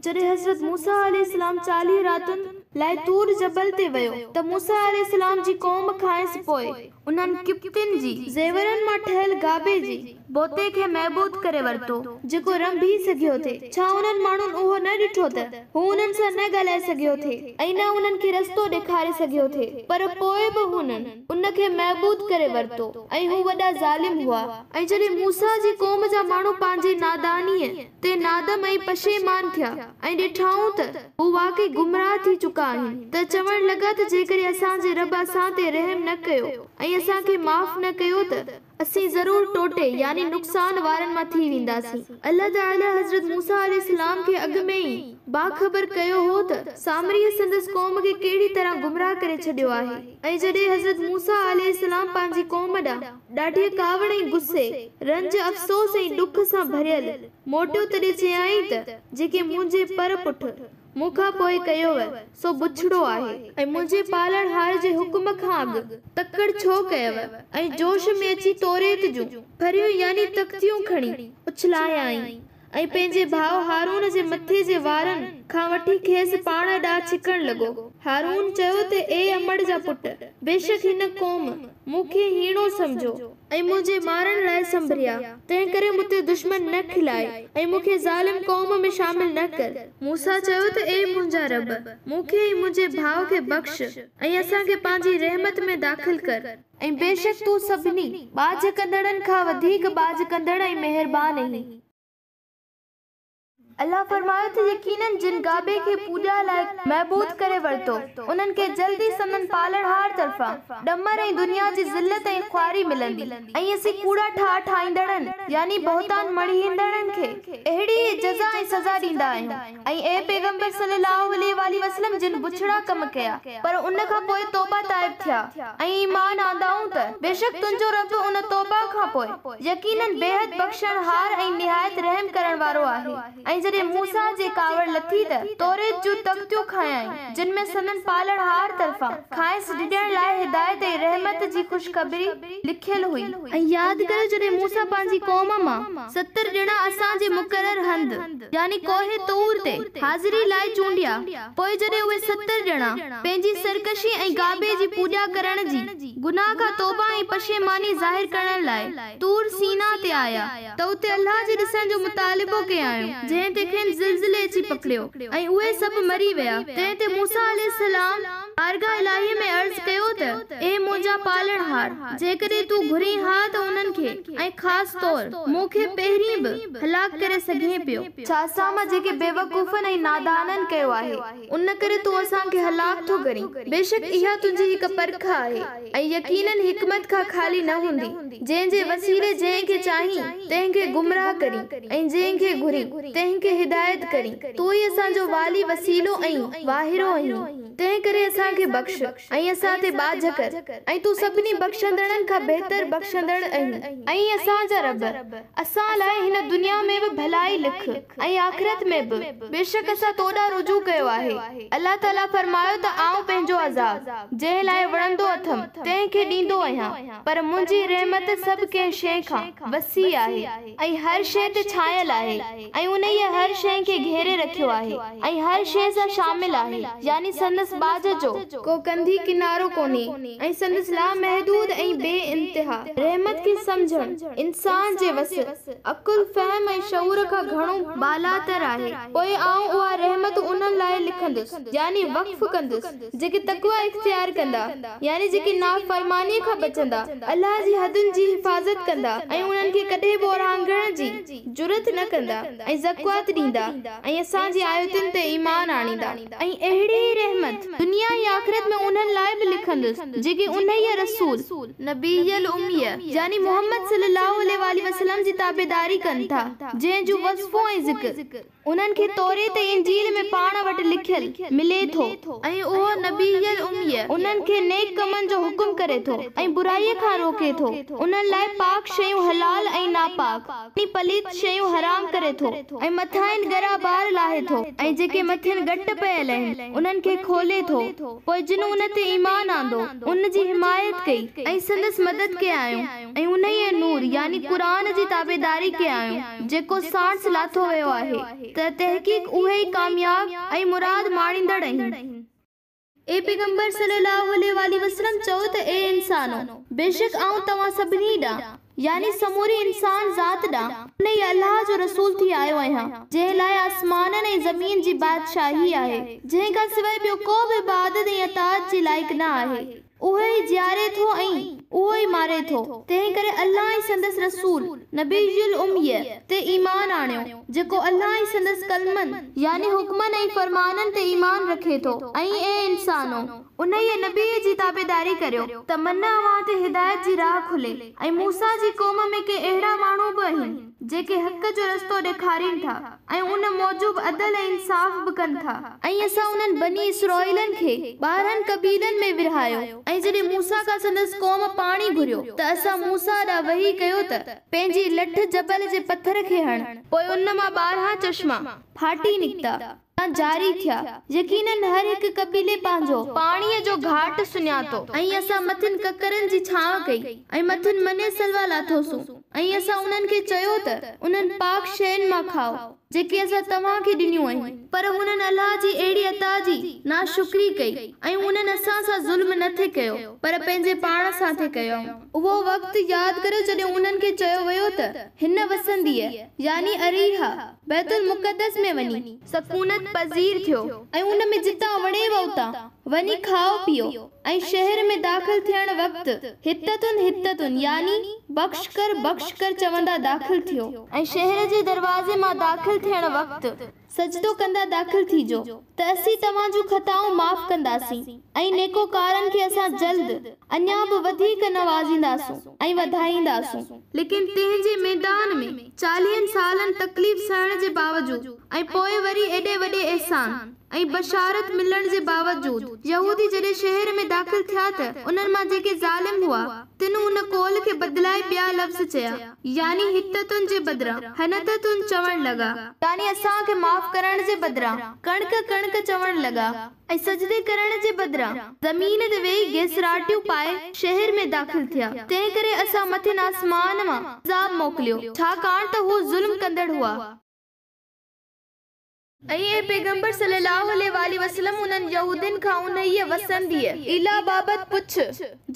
جڏهن حضرت موسيٰ عليه السلام 40 راتن لاء طور جبل تي ويو ته موسيٰ عليه السلام جي قوم کانئس پوء انهن قبطين جي زيورن مان ٺهيل گابي جي بوتي کي معبود ڪري ورتو، جيڪو رنڀي سگهيو ٿي. ڇا انهن ماڻهن اهو نه ڏٺو ته هو انهن سان نه ڳالهائي سگهيو ٿي ۽ نه انهن کي رستو ڏيکاري سگهيو ٿي، پر پوء به هنن ان کي معبود ڪري ورتو ۽ هو وڏا ظالم هئا. ۽ جڏهن موسيٰ جي قوم جا ماڻهو پنهنجي نادانيء تي نادم ۽ پشيمان ٿيا ۽ ڏٺائون ته هو واقعي گمراهه ٿي چڪا آهن ته چوڻ لڳا ته جيڪڏهن اسان جي رب اسان تي رحم نه ڪيو ۽ اسان کي معاف نه ڪيو ته اسين ضرور ٽوٽي يعني نقصان وارن مان ٿي وينداسين. الله تعالي حضرت موسيٰ عليه السلام کي اڳ ۾ ئي باخبر ڪيو هو ته سامريء سندس قوم کي ڪهڙي طرح گمراهه ڪري ڇڏيو آهي ۽ جڏهن حضرت موسيٰ عليه السلام پنهنجي قوم ڏانهن ڏاڍيء ڪاوڙ ۽ غصي، رنج، افسوس ۽ ڏک سان ڀريل موٽيو تڏهن چيائين ته، جيڪي منهنجي پر پٺ مون کان پوء ڪيوء، سو بڇڙو آهي. ۽ منهنجي پالڻهار جي حڪم کان اڳ تڪڙ ڇو ڪيوء؟ ۽ جوش ۾ اچي توريت جون ڦرهيون يعني تختيون کڻي اڇلايائين. ۽ پنهنجي ڀاء هارون جي مٿي جي وارن کان وٺي کيس پاڻ ڏانهن ڇڪڻ لڳو. هارون چيو ته اي امڙ جا پٽ! بيشڪ هن قوم مون کي هيڻو سمجهيو ۽ منهنجي مارڻ لاء سنڀريا، تنهنڪري مون تي دشمن نه کلاء ۽ مون کي ظالم قوم ۾ شامل نه ڪر. موسيٰ چيو ته اي منهنجا رب! مون کي ۽ منهنجي ڀاء کي بخش ۽ اسان کي پنهنجي رحمت ۾ داخل ڪر. ۽ بيشڪ تون سڀني ٻاجهه ڪندڙن کان وڌيڪ ٻاجهه ڪندڙ ۽ مهربان آهين. الله فرمايو ته يقيناً جن گابي کي پوڄا لاء معبود ڪري ورتو انهن کي جلد ئي سندن پالڻهار طرفان ڏمر ۽ دنيا جي ذلت ۽ خواري ملندي ۽ اسين ڪوڙا ٺاهه ٺاهيندڙن يعني بهتان مڙهيندڙن کي اهڙي ئي جزا ۽ سزا ڏيندا آهيون. ۽ اي پيغمبر صلّي اللّٰه عليه واٰله وسلّم جن بڇڙا ڪم ڪيا پر ان کان پوء توبه تائب ٿيا ۽ ايمان آندائون ته بيشڪ تنهنجو رب ان توبه کان پوء يقيناً بيحد بخشڻهار ۽ نهايت رحم ڪرڻ وارو آهي. ۽ جڏهن موسيٰ جي ڪاوڙ لٿي ته توريت جون تختيون کنيائين جن ۾ سندن پالڻهار طرفان کانئس ڊڄڻ لاء هدايت ۽ رحمت جي خوشخبري لکيل هئي. ۽ ياد ڪريو جڏهن موسيٰ پنهنجي قوم مان 70 ڄڻا اسان جي مقرر هنڌ، يعني ڪوهه طور تي، حاضري لاء چونڊيا، پوء جڏهن اهي 70 ڄڻا، پنهنجي سرڪشي ۽ گابي جي پوڄا ڪرڻ جي، گناهه کان توبه ۽ پشيماني ظاهر ڪرڻ لاء، طور سينا تي آيا، ته اتي الله جي ڏسڻ جو مطالبو ڪيائون، جنهن تي کين زلزلي اچي پڪڙيو، ۽ اهي سڀ مري ويا، تنهن تي موسيٰ عليه السلام بارگاهه الاهيء ۾ عرض ڪيو ته، اي منهنجا پالڻهار! جيڪڏهن تون گهرين ها ته انهن کي، ۽ خاص طور مون کي پهرين به، هلاڪ ڪري سگهين پيو. ڇا اسان مان جيڪي بيوقوفن ۽ نادانن ڪيو آهي، ان ڪري تون اسان کي هلاڪ ٿو ڪرين؟ بيشڪ اها تنهنجي هڪ پرک آهي، ۽ يقيناً حڪمت کان خالي نه هوندي، جنهن جي وسيلي جنهن کي چاهين، تنهن کي گمراهه ڪرين، ۽ جنهن کي گهرين، تنهن کي هدايت ڪرين. تون ئي اسان جو والي، وسيلو ۽ واهرو آهين، تنهنڪري اسان کي بخش. ۽ اسان تي ٻاجهه ڪر، ۽ تون سڀني بخشندڙن کان بهتر بخشندڙ آهين. اي اسان جا رب! اسان لاء هن دنيا ۾ به ڀلائي لک ۽ آخرت ۾ به، بيشڪ اسان تو ڏانهن رجوع ڪيو آهي. الله تعاليٰ فرمايو ته آئون پنهنجو عذاب، جنهن لاء وڻندو اٿم، تنهن کي ڏيندو آهيان، پر منهنجي رحمت سڀ ڪنهن شيء کان وسيع آهي ۽ هر شيء تي ڇانيل آهي ۽ انهيء هر شيء کي گهيري رکيو آهي ۽ هر شيء سان شامل آهي، يعني سندس ٻاجهه جو. جو ڪو ڪنڌي ڪنارو ڪونهي ۽ سندس لامحدود ۽ بي انتها رحمت کي سمجهڻ انسان جي وس، عقل، فهم ۽ شعور کان گهڻو بالاتر آهي. پوء آئون اها رحمت انهن لاء لکندس، يعني وقف ڪندس، جيڪي تقويٰ اختيار ڪندا، يعني جيڪي نافرمانيء کان بچندا، الله جي حدن جي حفاظت ڪندا ۽ انهن کي ڪڏهن به اورانگهڻ جي جرئت نه ڪندا ۽ زڪوات ڏيندا ۽ اسان جي آيتن تي ايمان آڻيندا. ۽ اهڙي ئي رحمت دنيا ۽ آخرت ۾ انهن لاء به لکندس، جيڪي انهيء رسول، نبي الاميء، يعني محمد صلي الله عليه واٰله وسلم جي تابعداري ڪن ٿا، جنهن جون وصفون ۽ ذڪر، انهن کي توريت ۽ انجيل ۾ پاڻ وٽ لکيل، ملي ٿو. ۽ اهو نبي الاميء انهن کي نيڪ ڪمن جو حڪم ڪري ٿو ۽ برائيء کان روڪي ٿو، انهن لاء پاڪ شيون حلال ۽ ناپاڪ، يعني پليت شيون حرام ڪري ٿو ۽ مٿانئن ڳرا بار لاهي ٿو ۽ جيڪي مٿين ڳٽ پيل آهن، انهن کي کولي ٿو. پوء جن ان تي ايمان آندو، ان جي حمايت ڪئي ۽ سندس مدد ڪيائون ۽ انهيء نور، يعني قرآن، جي تابعداري ڪيائون، جيڪو ساڻس لاٿو ويو آهي، ته تحقيق اهي ئي ڪامياب ۽ مراد ماڻيندڙ آهن. اي پيغمبر صلّي اللّٰه عليه واٰله وسلّم چئو ته اي انسانو! بيشڪ آئون توهان سڀني ڏانهن، يعني سموري انسان ذات ڏانهن، انهيء الله جو رسول ٿي آيو آهيان، جنهن لاء آسمانن ۽ زمين جي بادشاهي آهي، جنهن کان سواء ٻيو ڪو به عبادت ۽ اطاعت جي لائق نه آهي. اهو ئي جياري ٿو ۽ اهو ئي ماري ٿو، تنهنڪري الله ۽ سندس رسول، نبي الاميء، تي ايمان آڻيو، جيڪو الله ۽ سندس ڪلمن، يعني حڪمن ۽ فرمانن، تي ايمان رکي ٿو ۽ اي انسانو! انهيء نبيء جي تابعداري ڪريو ته من اوهان تي هدايت جي راهه کلي ۽ موسيٰ جي قوم ۾ ڪي اهڙا ماڻهو به آهن، جيڪي حق جو رستو ڏيکارين ٿا ۽ ان موجب عدل ۽ انصاف به ڪن ٿا. ۽ اسان انهن بني اسرائيلن کي 12 قبيلن ۾ ورهايو، ۽ جڏهن موسيٰ کان سندس قوم پاڻي گهريو ته اسان موسيٰ ڏانهن وحي ڪيو ته، پنهنجي لٺ جبل جي پٿر کي هڻ. پوء ان مان 12 چشما ڦاٽي نڪتا يا جاري ٿيا، يقيناً هر هڪ قبيلي پنهنجو. پاڻيء جو گهاٽ سڃاتو. ۽ اسان مٿن ڪڪرن جي ڇانو ڪئي، ۽ مٿن من سلويٰ لاٿوسون، ۽ اسان انهن کي چيو ته، انهن پاڪ شين مان کائو، جيڪي اسان توهان کي ڏنيون آهن. پر هنن الله جي اهڙي عطا جي ناشڪري ڪئي، ۽ انهن اسان سان ظلم نه ٿي ڪيو، پر پنهنجي پاڻ سان ٿي ڪيائون. اهو وقت ياد ڪريو جڏهن انهن کي چيو ويو ته، هن وسنديء، يعني اريحا، بيت المقدس ۾ وڃي سڪونت پذير ٿيو ۽ ان ۾ جتان وڻيو اتان وڃي کائو پيئو ۽ شهر ۾ داخل ٿيڻ وقت حطة حطة يعني بخش ڪر بخش ڪر چوندا داخل ٿيو. ۽ شهر جي دروازي مان داخل ٿيڻ وقت سجدو ڪندا داخل ٿيجو ته اسين توهان جون خطائون معاف ڪنداسين ۽ نيڪوڪارن کي اسان جلد اڃا به وڌيڪ نوازينداسون ۽ وڌائينداسون. ليڪن تنهن جي ميدان ۾ چاليهن سالن تڪليف سهڻ جي باوجود ۽ پوء وري ايڏي وڏي احسان ۽ بشارت ملڻ جي باوجود يهودي جڏهن شهر ۾ داخل ٿيا ته انهن مان جيڪي ظالم هئا تن ان قول کي بدلائي ٻيا لفظ چيا يعني حطة جي بدران حنطة چوڻ لڳا. يعني اسان کي معاف ڪرڻ جي بدران ڪڻڪ ڪڻڪ چوڻ لڳا. ۽ سجدي ڪرڻ جي بدران زمين تي ويهي گيسراٽيون پائي شهر ۾ داخل ٿيا، تنهنڪري اسان مٿين آسمان مان عذاب موڪليو، ڇاڪاڻ ته هو ظلم ڪندڙ هئا. ۽ اي پيغمبر صلّي اللّٰه عليه واٰله وسلّم انهن يهودين کان انهيء وسنديء، ايلا، بابت پڇ،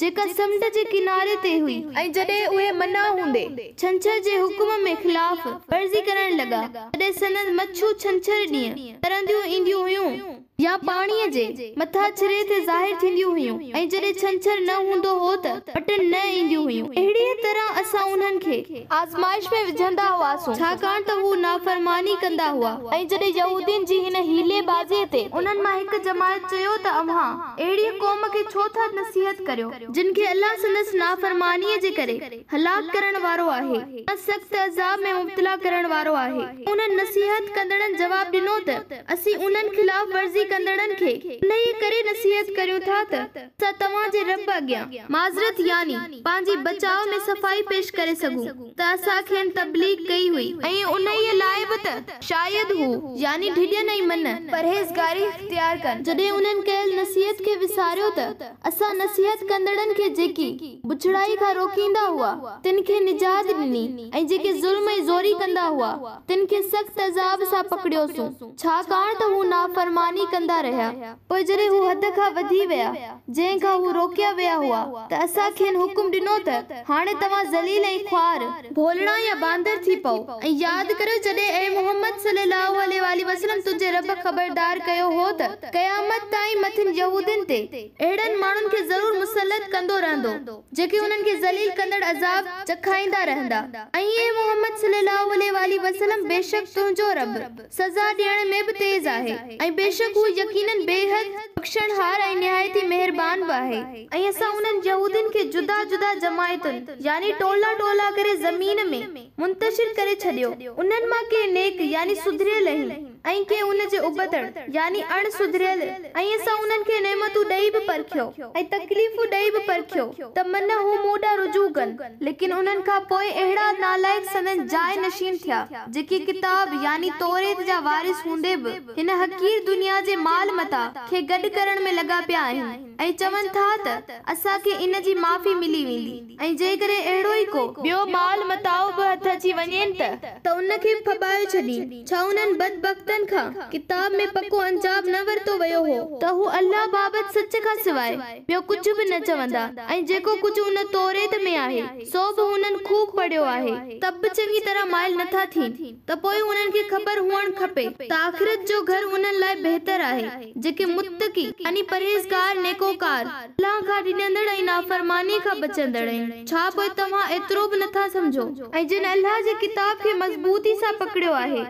جيڪا سمنڊ جي ڪناري تي هئي. ۽ جڏهن اهي منع هوندي ڇنڇر جي حڪم ۾ خلاف ورزي ڪرڻ لڳا، تڏهن سندن مڇون ڇنڇر ڏينهن ترنديون اينديون هيون يا پاڻيء جي مٿاڇري تي ظاهر ٿينديون هيون ۽ جڏهن ڇنڇر نه هوندو هو ته وٽن نه اينديون هيون. اهڙيء طرح اسان انهن کي آزمائش ۾ وجهندا هئاسون، ڇاڪاڻ ته هو نافرماني ڪندا هئا. ۽ جڏهن يهودين جي هن حيلي بازيء تي انهن مان هڪ جماعت چيو ته اوهان اهڙيء قوم کي ڇو ٿا نصيحت ڪريو، جن کي الله سندس نافرمانيء جي ڪري هلاڪ ڪرڻ وارو آهي يا سخت عذاب ۾ مبتلا ڪرڻ وارو آهي؟ انهن نصيحت ڪندڙن جواب ڏنو ته، اسين انهن خلاف ورزي ڪندڙن کي انهيء ڪري نصيحت ڪريون ٿا ته اسان توهان جي رب اڳيان معذرت يعني پنهنجي بچاء ۾ صفائي پيش ڪري سگهون ته اسان کين تبليغ ڪئي هئي ۽ انهيء لاء به ته شايد هو، يعني ڊڄن ۽ من، پرهيزگاري اختيار ڪن. جڏهن انهن ڪيل نصيحت کي وساريو ته اسان نصيحت ڪندڙن کي جيڪي، بڇڙائي کان، روڪيندا هئا، تن کي نجات ڏني ۽ جيڪي ظلم ۽ زوري ڪندا هئا، تن کي سخت عذاب سان پڪڙيوسون، ڇاڪاڻ ته هو نافرماني ڪندا. ڪندا رهيا، پوء جڏهن هو حد کان وڌي ويا، جنهن کان هو روڪيا ويا هئا، ته اسان کين حڪم ڏنو ته، هاڻي توهان ذليل ۽ خوار، ڀولڙا يا باندر ٿي پئو ۽ ياد ڪريو جڏهن اي محمد صلي الله عليه واٰله وسلم تنهنجي رب خبردار ڪيو هو ته قيامت تائين مٿن يهودين تي اهڙن ماڻهن کي ضرور مسلط ڪندو رهندو. جيڪي انهن کي ذليل ڪندڙ عذاب چکائيندا رهندا. ۽ اي محمد صلّي اللّٰه عليه واٰله وسلّم بيشڪ تنهنجو رب، سزا ڏيڻ ۾ به تيز آهي، ۽ بيشڪ هو يقيناً بيحد بخشڻهار ۽ نهايت ئي مهربان به آهي. ۽ اسان انهن يهودين کي جدا جدا جماعتن، يعني ٽولا ٽولا ڪري زمين ۾، منتشر ڪري ڇڏيو، انهن مان ڪي نيڪ، يعني سڌريل، آهن. ۽ ڪي ان جي ابتڙ، يعني اڻ سڌريل، ۽ اسان انهن کي نعمتون ڏئي به پرکيو، ۽ تڪليفون ڏئي به پرکيو، ته من هو مون ڏانهن رجوع ڪن. ليڪن انهن کان پوء اهڙا نالائق سندن جاء نشين ٿيا، جيڪي ڪتاب، يعني توريت، جا وارث هوندي به، هن حقير دنيا جي مال متاع کي گڏ ڪرڻ ۾ لڳا پيا آهن، ۽ چون ٿا ته، اسان کي ان جي معافي ملي ويندي. ۽ جيڪڏهن اهڙو ئي ڪو. ٻيو مال متاع به هٿ اچي وڃين ته. ته ان کي به ڦٻايو ڇڏين. ڇا انهن بدبختن کان، ڪتاب ۾ پڪو انجام نه ورتو ويو هو؟ ته هو الله بابت سچ کان سواء، ٻيو ڪجهه به نه چوندا، ۽ جيڪو ڪجهه ان توريت ۾ آهي، سو به هنن خوب پڙهيو آهي، ته به چڱي طرح مائل نٿا ٿين، ته پوء انهن کي خبر هئڻ کپي، ته آخرت جو گهر انهن لاء بهتر آهي، جيڪي متقي، يعني پرهيزگار نيڪوڪار، الله کان ڊڄندڙ ۽ نافرمانيء کان بچندڙ آهن، ڇا پوء توهان ايترو به نٿا سمجهو؟ ۽ جن الله جي ڪتاب کي مضبوطي سان پڪڙيو آهي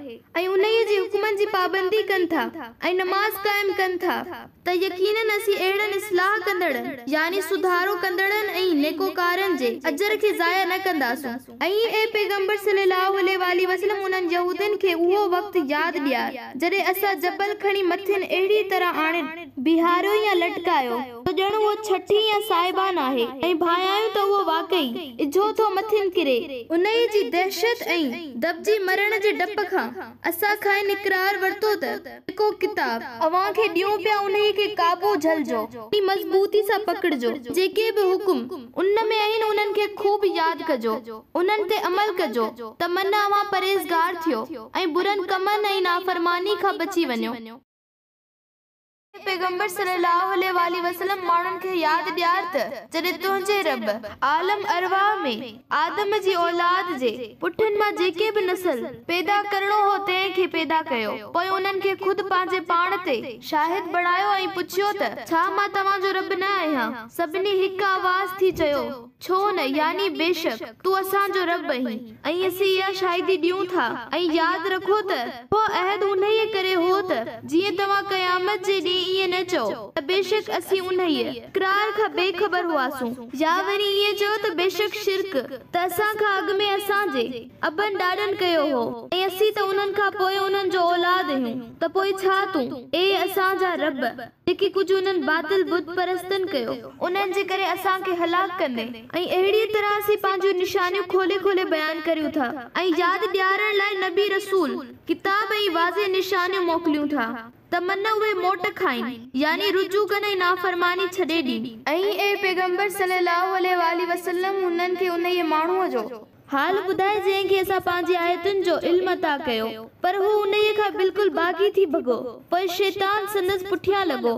۽ انهيء جي حڪمن جي پابندي ڪن ٿا ۽ نماز قائم ڪن ٿا ته يقيناً اسين اهڙن اصلاح ڪندڙن، يعني سڌارو ڪندڙن ۽ نيڪوڪارن، جي اجر کي ضايع نه ڪنداسون. ۽ اي پيغمبر صلّي اللّٰه عليه واٰله وسلّم انهن يهودين کي اهو وقت ياد ڏيار جڏهن اسان جبل کڻي مٿن اهڙيء طرح آڻي بيهاريو يا لٽڪايو ته ڄڻ اهو ڇٺي يا سائبان آهي ۽ ڀانيائون ته اهو واقعي اجهو ٿو مٿن ڪري. انهيء جي دهشت ۽ دٻجي مرڻ جي ڊپ کان اسان کانئن اقرار ورتو ته جيڪو ڪتاب. اوهان کي ڏيون پيا انهيء کي قابو جهلجو ۽ مضبوطي سان پڪڙجو، جيڪي به حڪم ان ۾ آهن انهن کي خوب ياد ڪجو، انهن تي عمل ڪجو ته من اوهان پرهيزگار ٿيو ۽ برن ڪمن ۽ نافرماني کان بچي وڃو. اي پيغمبر صلّي اللّٰه عليه واٰله وسلّم ماڻهن کي ياد ڏيار ته جڏهن تنهنجي رب عالم ارواح ۾ آدم جي اولاد جي پٺن مان جيڪي به نسل پيدا ڪرڻو هو تنهن کي پيدا ڪيو پوء انهن کي خود پنهنجي پاڻ تي شاهد بڻايو ۽ پڇيو ته ڇا مان توهان جو رب نه آهيان؟ سڀني هڪ آواز ٿي چيو ڇو نه يعني بيشڪ تون اسان جو رب آهين ۽ اسين اها شاهدي ڏيون ٿا ۽ ياد رکو ته اهو عهد انهيء ڪري هو ته جيئن توهان قيامت جي ڏينهن ائين نه چئو ته بيشڪ اسين انهيء، اقرار، کان بي خبر هئاسون يا وري ائين چئو ته بيشڪ شرڪ ته اسان کان اڳ ۾ اسان جي ابن ڏاڏن ڪيو هو ۽ اسين ته انهن کان پوء انهن جو اولاد آهيون ته پوء ڇا تون، اي اسان جا رب! جيڪي ڪجهه انهن باطل بت پرستن ڪيو، انهن جي ڪري اسان کي هلاڪ ڪندين ۽ اهڙيء طرح اسين پنهنجون نشانيون کولي کولي بيان ڪريون ٿا ۽ ياد ڏيارڻ لاء نبي رسول، ڪتاب ۽ واضح نشانيون موڪليون ٿا ته من اهي موٽ کائين، يعني رجوع ڪن ۽ نافرماني ڇڏي ڏين. ۽ اي پيغمبر صلّي اللّٰه عليه واٰله وسلّم هنن کي انهيء ماڻهوء جو، حال ٻڌاء جنهن کي اسان پنهنجي آيتن جو علم عطا ڪيو، پر هو انهيء کان بلڪل باغي ٿي ڀڳو، پوء شيطان سندس پٺيان لڳو،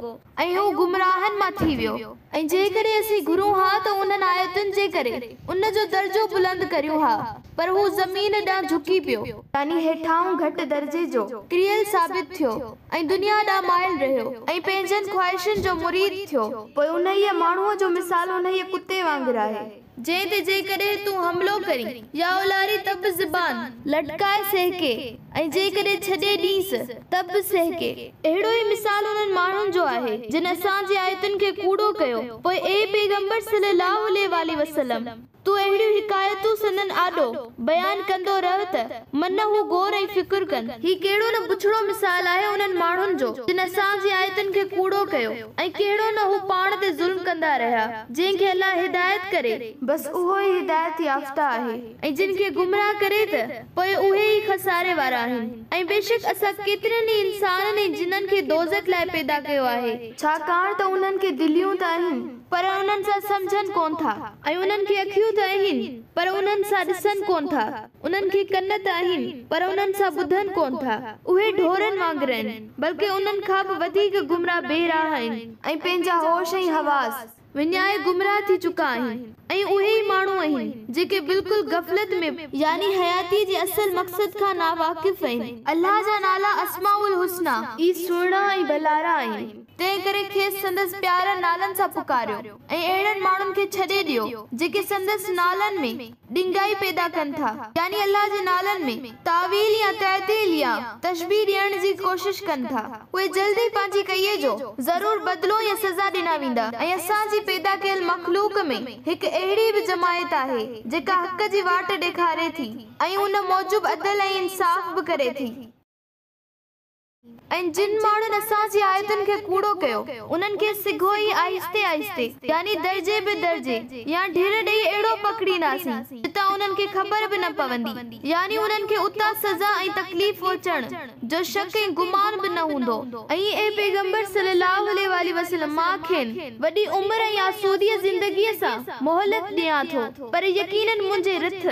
۽ هو گمراهن مان ٿي ويو، ۽ جيڪڏهن اسين گهرون ها ته انهن آيتن جي ڪري ان جو درجو بلند ڪريون ها، پر هو زمين ڏانهن جهڪي پيو. يعني هيٺاهون گهٽ درجي جو ڪريل ثابت ٿيو، ۽ دنيا ڏانهن مائل رهيو، ۽ پنهنجن خواهشن جو مريد ٿيو. پوء انهيء ماڻهوء جو مثال انهيء ڪتي وانگر آهي. جنهن تي جيڪڏهن تون حملو ڪرين يا الارين ته به زبان لٽڪائي سهڪي ۽ جيڪڏهن ڇڏي ڏينس ته به سهڪي. اهڙو ئي مثال انهن ماڻهن جو آهي جن اسان جي آيتن کي ڪوڙو ڪيو پوء اي پيغمبر صلي الله عليه واٰله وسلم! تون اهڙيون حڪايتون سندن آڏو بيان ڪندو رهه ته من هو غور ۽ فڪر ڪن. هي ڪهڙو نه بڇڙو مثال آهي انهن ماڻهن جو جن اسان جي آيتن کي ڪوڙو ڪيو ۽ ڪهڙو نه هو پاڻ تي ظلم ڪندا رهيا. جنهن کي الله هدايت ڪري. بس اهو ئي هدايت يافته آهي. ۽ جن کي گمراهه ڪري ته پوء اهي ئي خساري وارا آهن. ۽ بيشڪ اسان ڪيترن ئي انسانن ۽ جنن کي دوزخ لاء پيدا ڪيو آهي. ڇاڪاڻ ته انهن کي دليون ته آهن. پر انهن سان سمجهن ڪونه ٿا. ۽ انهن کي اکيون ته آهن، پر انهن سان ڏسن ڪونه ٿا، انهن کي ڪن ته آهن، پر انهن سان ٻڌن ڪونه ٿا. اهي ڍورن وانگر آهن، بلڪه انهن کان به وڌيڪ گمراهه بي راهه آهن. ۽ پنهنجا هوش ۽ حواس وڃائي گمراهه ٿي چڪا آهن، ۽ اهي ئي ماڻهو آهن، جيڪي بلڪل غفلت ۾. يعني حياتيء جي اصل مقصد کان ناواقف آهن. الله جا نالا اسماء الحسنيٰ. ئي سهڻا ۽ ڀلارا آهن. تنهن ڪري کيس سندس پيارن نالن سان پڪاريو ۽ اهڙن ماڻهن کي ڇڏي ڏيو، جيڪي سندس نالن ۾ ڏنگائي پيدا ڪن ٿا، يعني الله جي نالن ۾ تاويل يا تعطيل يا تشبيهه ڏيڻ جي ڪوشش ڪن ٿا. اهي جلد ئي پنهنجي ڪئي جو ضرور بدلو يا سزا ڏنا ويندا ۽ اسان جي پيدا ڪيل مخلوق ۾ هڪ اهڙي به جماعت آهي، جيڪا حق جي واٽ ڏيکاري ٿي ۽ ان موجب عدل ۽ انصاف به ڪري ٿي. ۽ جن ماڻهن اسان جي آيتن کي ڪوڙو ڪيو، انهن کي سگهو ئي آهستي آهستي، يعني درجي به درجي، يا ڍر ڏئي اهڙو پڪڙينداسين، جتان انهن کي خبر به نه پوندي، يعني انهن کي اتان سزا ۽ تڪليف پهچڻ جو شڪ ۽ گمان به نه هوندو. ۽ اي پيغمبر صلّي اللّٰه عليه واٰله وسلّم! مان کين وڏي عمر ۽ آسوديء زندگيء سان مهلت ڏيان ٿو، پر يقيناً منهنجي رٿ،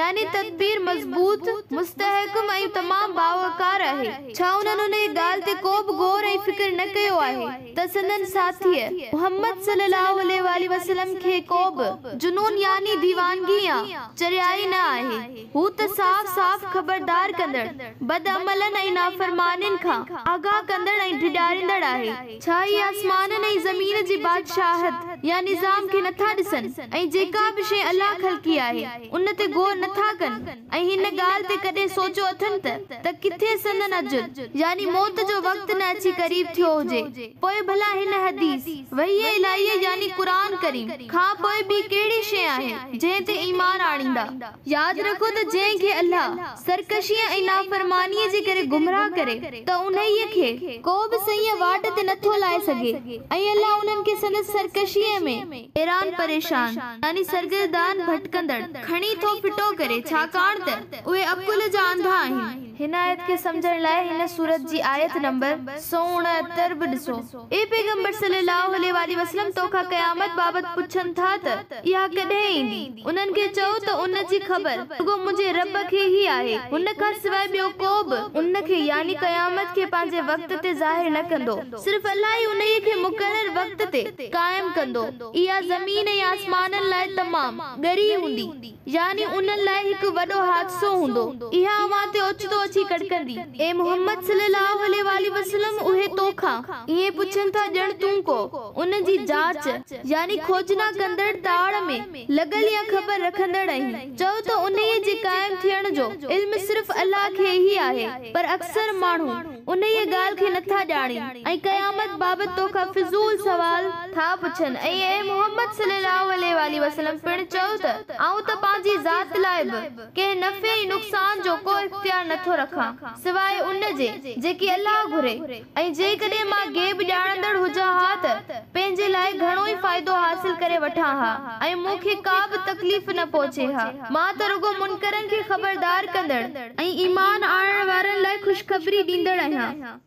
يعني تدبير، مضبوط، مستحڪم ۽ تمام باوقار آهي. ڇا انهن انهيء ڳالهه تي ڪو به غور ۽ فڪر نه ڪيو آهي ته سندن ساٿيء، محمد صلي الله عليه واٰله وسلم، کي ڪو به جنون يعني ديوانگي يا چريائي نه آهي. هو ته صاف صاف خبردار ڪندڙ، بدعملن ۽ نافرمانين کان آگاهه ڪندڙ ۽ ڊيڄاريندڙ آهي. ڇا اهي آسمانن ۽ زمين جي بادشاهت يا نظام کي نٿا ڏسن ۽ جيڪا به شيء الله خلقي آهي، ان تي غور نٿا ڪن ۽ هن ڳالهه تي ڪڏهن سوچيو اٿن ته ته ڪٿي سندن اجل، يعني موت جو وقت نه اچي قريب ٿيو هجي، پوء ڀلا هن حديث، وحي الاهيء يعني قرآن ڪريم، کان پوء ٻي ڪهڙي شيء آهي، جنهن تي ايمان آڻيندا؟ ياد رکو ته جنهن کي الله سرڪشيء ۽ نافرمانيء جي ڪري گمراهه ڪري ته انهيء کي ڪو به صحيح واٽ تي نٿو لائي سگهي ۽ الله انهن کي سندس سرڪشيء ۾. حيران پريشان، يعني سرگردان ڀٽڪندڙ، کڻي ٿو ڦٽو ڪري، ڇاڪاڻ ته اهي عقل جا انڌا آهن. هن آيت کي سمجهڻ لاء هن سورت جي آيت نمبر 169 به ڏسو. اي پيغمبر صلّي اللّٰه عليه واٰله وسلّم تو کان قيامت بابت پڇن ٿا ته اها ڪڏهن ايندي؟ انهن کي چئو ته ان جي خبر رڳو منهنجي رب کي ئي آهي، هن کان سواء ٻيو ڪو به ان کي، يعني قيامت کي، پنهنجي وقت تي ظاهر نه ڪندو. صرف الله ئي انهيء کي مقرر وقت تي قائم ڪندو. اها زمين ۽ آسمانن لاء تمام ڳري هوندي، يعني انهن لاء هڪ وڏو حادثو هوندو. اها اوهان تي اوچتو اچي ڪڙڪندي. اي محمد صلي الله عليه واٰله وسلم! اهي تو کان ائين پڇن ٿا ڄڻ تون ڪو ان جي جاچ، يعني کوجنا ڪندڙ، تاڙ ۾ لڳل يا خبر رکندڙ آهين. چؤ ته انهيء جي قائم ٿيڻ جو علم صرف الله کي ئي آهي، پر اڪثر ماڻهو انهيء ڳالهه کي نٿا ڄاڻين ۽ قيامت بابت تو کان فضول سوال ٿا پڇن ۽ اي محمد صلي الله عليه واٰله وسلم پڻ چئو ته آئون ته پنهنجي ذات لاء به ڪنهن نفعي ۽ نقصان جو ڪو اختيار نٿو رکان سواء ان جي جيڪي الله گهري ۽ جيڪڏهن مان غيب ڄاڻندڙ هجان ها ته پنهنجي لاء گهڻو ئي فائدو حاصل ڪري وٺان ها ۽ مون کي ڪا به تڪليف نه پهچي ها مان ته رڳو منڪرن کي خبردار ڪندڙ ۽ ايمان آڻڻ وارن لاء خوشخبري ڏيندڙ آهيان.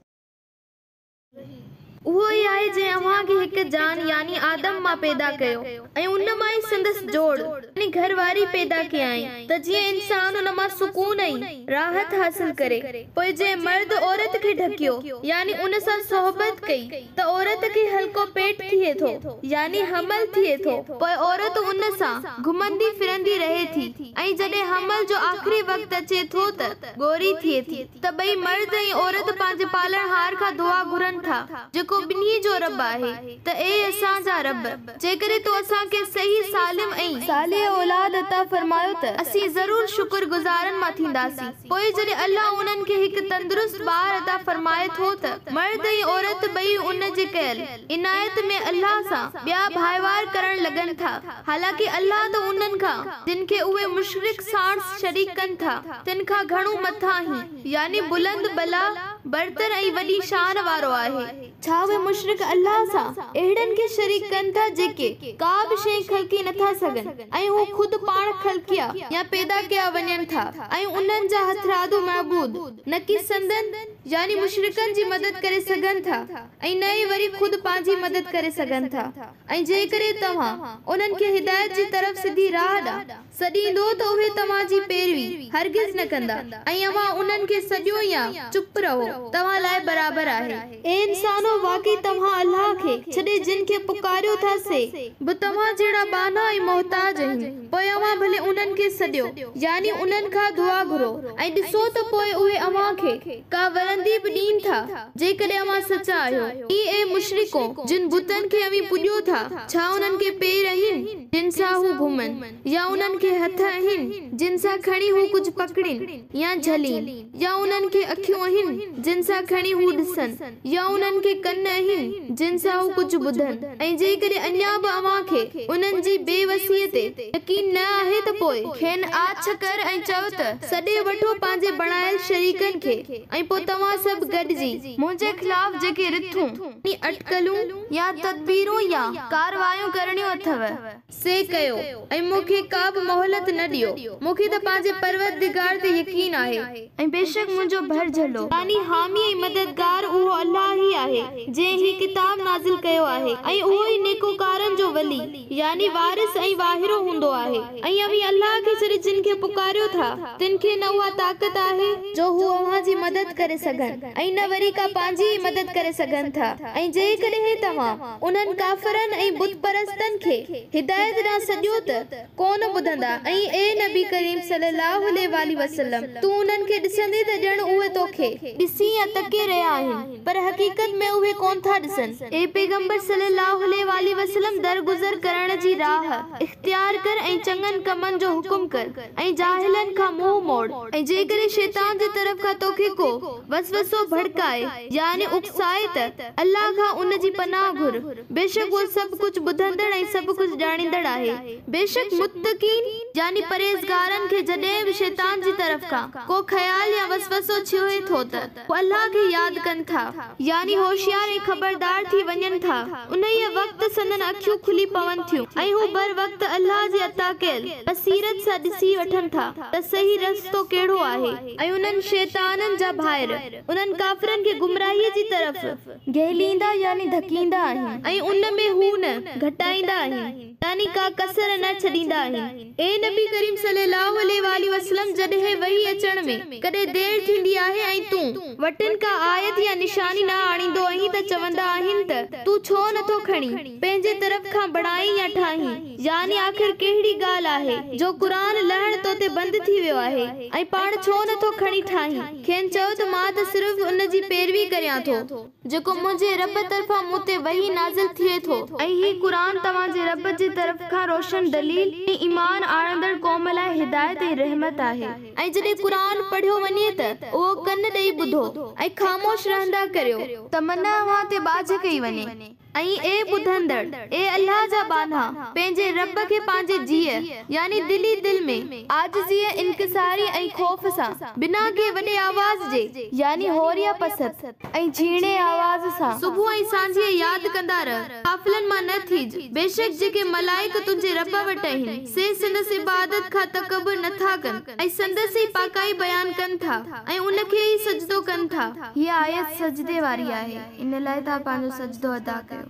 اهو ئي آهي جنهن اوهان کي هڪ جان، يعني آدم، مان پيدا ڪيو ۽ ان مان ئي سندس جوڙ، يعني گهر واري، پيدا ڪيائين ته جيئن انسان ان مان سڪون ۽ راحت حاصل ڪري. پوء جنهن مرد عورت کي ڍڪيو، يعني ان سان صحبت ڪئي، ته عورت کي هلڪو پيٽ ٿئي ٿو، يعني حمل ٿئي ٿو، پوء عورت ان سان گهمندي ڦرندي رهي ٿي. ۽ جڏهن حمل جو آخري وقت اچي ٿو ته ڳوري ٿئي ٿي ته ٻئي مرد ۽ عورت پنهنجي پالڻهار کان دعا گهرن ٿا جيڪو ٻنهي جو رب آهي ته اي اسان جا رب! جيڪڏهن تو اسان کي صحيح سالم ۽. صالح اولاد عطا فرمايو ته اسين ضرور شڪر گذارن مان ٿينداسين. پوء جڏهن الله انهن کي هڪ تندرست ٻار عطا فرمائي ٿو ته مرد ۽ عورت ٻئي ان جي ڪيل عنايت ۾ الله سان ٻيا ڀائيوار ڪرڻ لڳن ٿا. حالانڪه الله ته انهن کان، جن کي اهي مشرڪ ساڻس شريڪ ڪن ٿا، تن کان گهڻو مٿاهين، يعني بلند بالا، برتر ۽ وڏي شان وارو آهي. ڇا اهي مشرڪ الله سان اهڙن کي شريڪ ڪن ٿا جيڪي ڪا به شيء خلقي نٿا سگهن ۽ هو خود پاڻ خلقيا يا پيدا ڪيا وڃن ٿا ۽ انهن جا هٿرادو معبود نه ڪي سندن. يعني مشرڪن جي مدد ڪري سگهن ٿا ۽ نه ئي وري خود پنهنجي مدد ڪري سگهن ٿا ۽ جيڪڏهن توهان انهن کي هدايت جي طرف سڌي راهه ڏانهن سڏيندو ته اهي توهان جي پيروي هرگز نه ڪندا ۽ اوهان انهن کي سڏيو يا چپ رهو توهان لاء برابر آهي. اي انسانو! واقعي توهان الله کي ڇڏي جن کي پڪاريو ٿا سي به توهان جهڙا ٻانها ۽ محتاج آهن، پوء اوهان ڀلي انهن کي سڏيو، يعني انهن کان دعا گهرو، ۽ ڏسو ته پوء اهي اوهان کي ڪا ورندي به ڏين ٿا، جيڪڏهن اوهان سچا آهيو. ۽ اي مشرڪو! جن بتن کي اوهين پوڄيو ٿا، ڇا انهن کي پير آهن، جن سان هو گهمن، يا انهن کي هٿ آهن، جن سان کڻي هو ڪجهه پڪڙين يا جهلين؟ يا انهن کي اکيون آهن، جن سان کڻي هو ڏسن، يا انهن کي ڪن آهن، جن سان هو ڪجهه ٻڌن، ۽ جيڪڏهن اڃا به اوهان کي انهن جي بي وسيء تي يقين نه آهي ته پوء. کين آڇ ڪر ۽ چؤ ته. سڏي وٺو پنهنجي بڻايل شريڪن کي، ۽ پوء توهان سڀ گڏجي. منهنجي خلاف جيڪي رٿون. يعني اٽڪلون. يا تدبيرون يا ڪارروايون ڪرڻيون اٿو. سي ڪيو ۽ مون کي ڪا به مهلت نه ڏيو، مون کي ته پنهنجي پروردگار تي يقين آهي. ۽ بيشڪ منهنجو ڀرجهلو. يعني حامي ۽ مددگار اهو الله ئي آهي، جنهن هي ڪتاب نازل ڪيو آهي ۽ اهو ئي نيڪوڪارن جو ولي، يعني وارث ۽ واهرو هوندو آهي. ۽ اوهين الله کي ڇڏي جن کي پڪاريو ٿا، تن کي نه اها طاقت آهي، جو هو اوهان جي مدد ڪري سگهن ۽ نه وري ڪا پنهنجي ئي مدد ڪري سگهن ٿا ۽ جيڪڏهن توهان انهن ڪافرن ۽ بت پرستن کي هدايت ڏانهن سڏيو ته ڪونه ٻڌندا ۽ اي نبي ڪريم صلي الله عليه واٰله وسلم! تون انهن کي ڏسندين ته ڄڻ اهي توکي ڏسي يا تڪي رهيا آهن پر حقيقت ۾ اهي ڪونه ٿا ڏسن. اي پيغمبر صلي الله عليه واٰله وسلم! درگذر ڪرڻ جي راهه اختيار ڪر ۽ چڱن ڪمن جو حڪم ڪر ۽ جاهلن کان منهن موڙ ۽ جيڪڏهن شيطان جي طرف کان توکي ڪو وسوسو ڀڙڪائي، يعني اڪسائي ته، الله کان ان جي پناهه گهر، بيشڪ اهو سڀ ڪجهه ٻڌندڙ ۽ سڀ ڪجهه ڄاڻيندڙ آهي. بيشڪ متقين، يعني پرهيزگارن، کي جڏهن به شيطان جي طرف کان ڪو خيال يا وسوسو ڇهي ٿو ته هو الله کي ياد ڪن ٿا، يعني هوشيار ۽ خبردار ٿي وڃن ٿا، انهيء وقت سندن اکيون کلي پون ٿيون ۽ هو بروقت الله جي عطا ڪيل بصيرت سان ڏسي وٺن ٿا ته صحيح رستو ڪهڙو آهي. ۽ انهن شيطانن جا ڀائر. انهن ڪافرن کي گمراهيء جي طرف. گهليندا يعني ڌڪيندا آهن. ۽ ان ۾ هو نه گهٽائيندا آهن يعني ڪا ڪسر نه ڇڏيندا آهن. اي نبي ڪريم صلي الله عليه واٰله وسلم جڏهن وحي اچڻ ۾ ڪڏهن دير ٿيندي آهي ۽ تون وٽن ڪا آيت يا نشاني نه آڻيندو آهين ته چوندا آهن ته تون ڇو نه ٿو کڻي پنهنجي طرف کان بڻائين يا ٺاهين يعني آخر ڪهڙي ڳالهه آهي جو قرآن لهڻ تو تي بند ٿي ويو آهي ۽ پاڻ ڇو نه ٿو کڻي ٺاهين. کين چئو ته مان ته صرف ان جي پيروي ڪريان ٿو، جيڪو منهنجي رب طرفان مون تي وحي نازل ٿئي ٿو. ۽ هي قرآن توهان جي رب جي طرف کان روشن دليل ۽ ايمان آڻندڙ قوم لاء هدايت ۽ رحمت آهي. ۽ جڏهن قرآن پڙهيو وڃي ته اهو ڪن ڏئي ٻڌو ۽ خاموش رهندا ڪريو. ته من اوهان تي ٻاجهه ڪئي وڃي. ۽ اي ٻڌندڙ، اي الله جا ٻانها! پنهنجي رب کي پنهنجي جيء، يعني دل ئي دل ۾، عاجزيء، انڪساريء ۽ خوف سان، بنا ڪنهن وڏي آواز جي، يعني هور يا پست، ۽ جهيڻي آواز سان. صبح ۽ سانجهيء ياد ڪندا رهه، غافلن مان نه ٿيج، بيشڪ جيڪي ملائڪ تنهنجي رب وٽ آهن، سي سندس عبادت کان تڪبر نه ٿا ڪن، ۽ سندس ئي پاڪائي بيان ڪن ٿا، ۽ ان کي ئي سجدو ڪن ٿا. هيء آيت سجدي واري آهي. ان لاء توهان پنهنجو سجدو ادا ڪيو.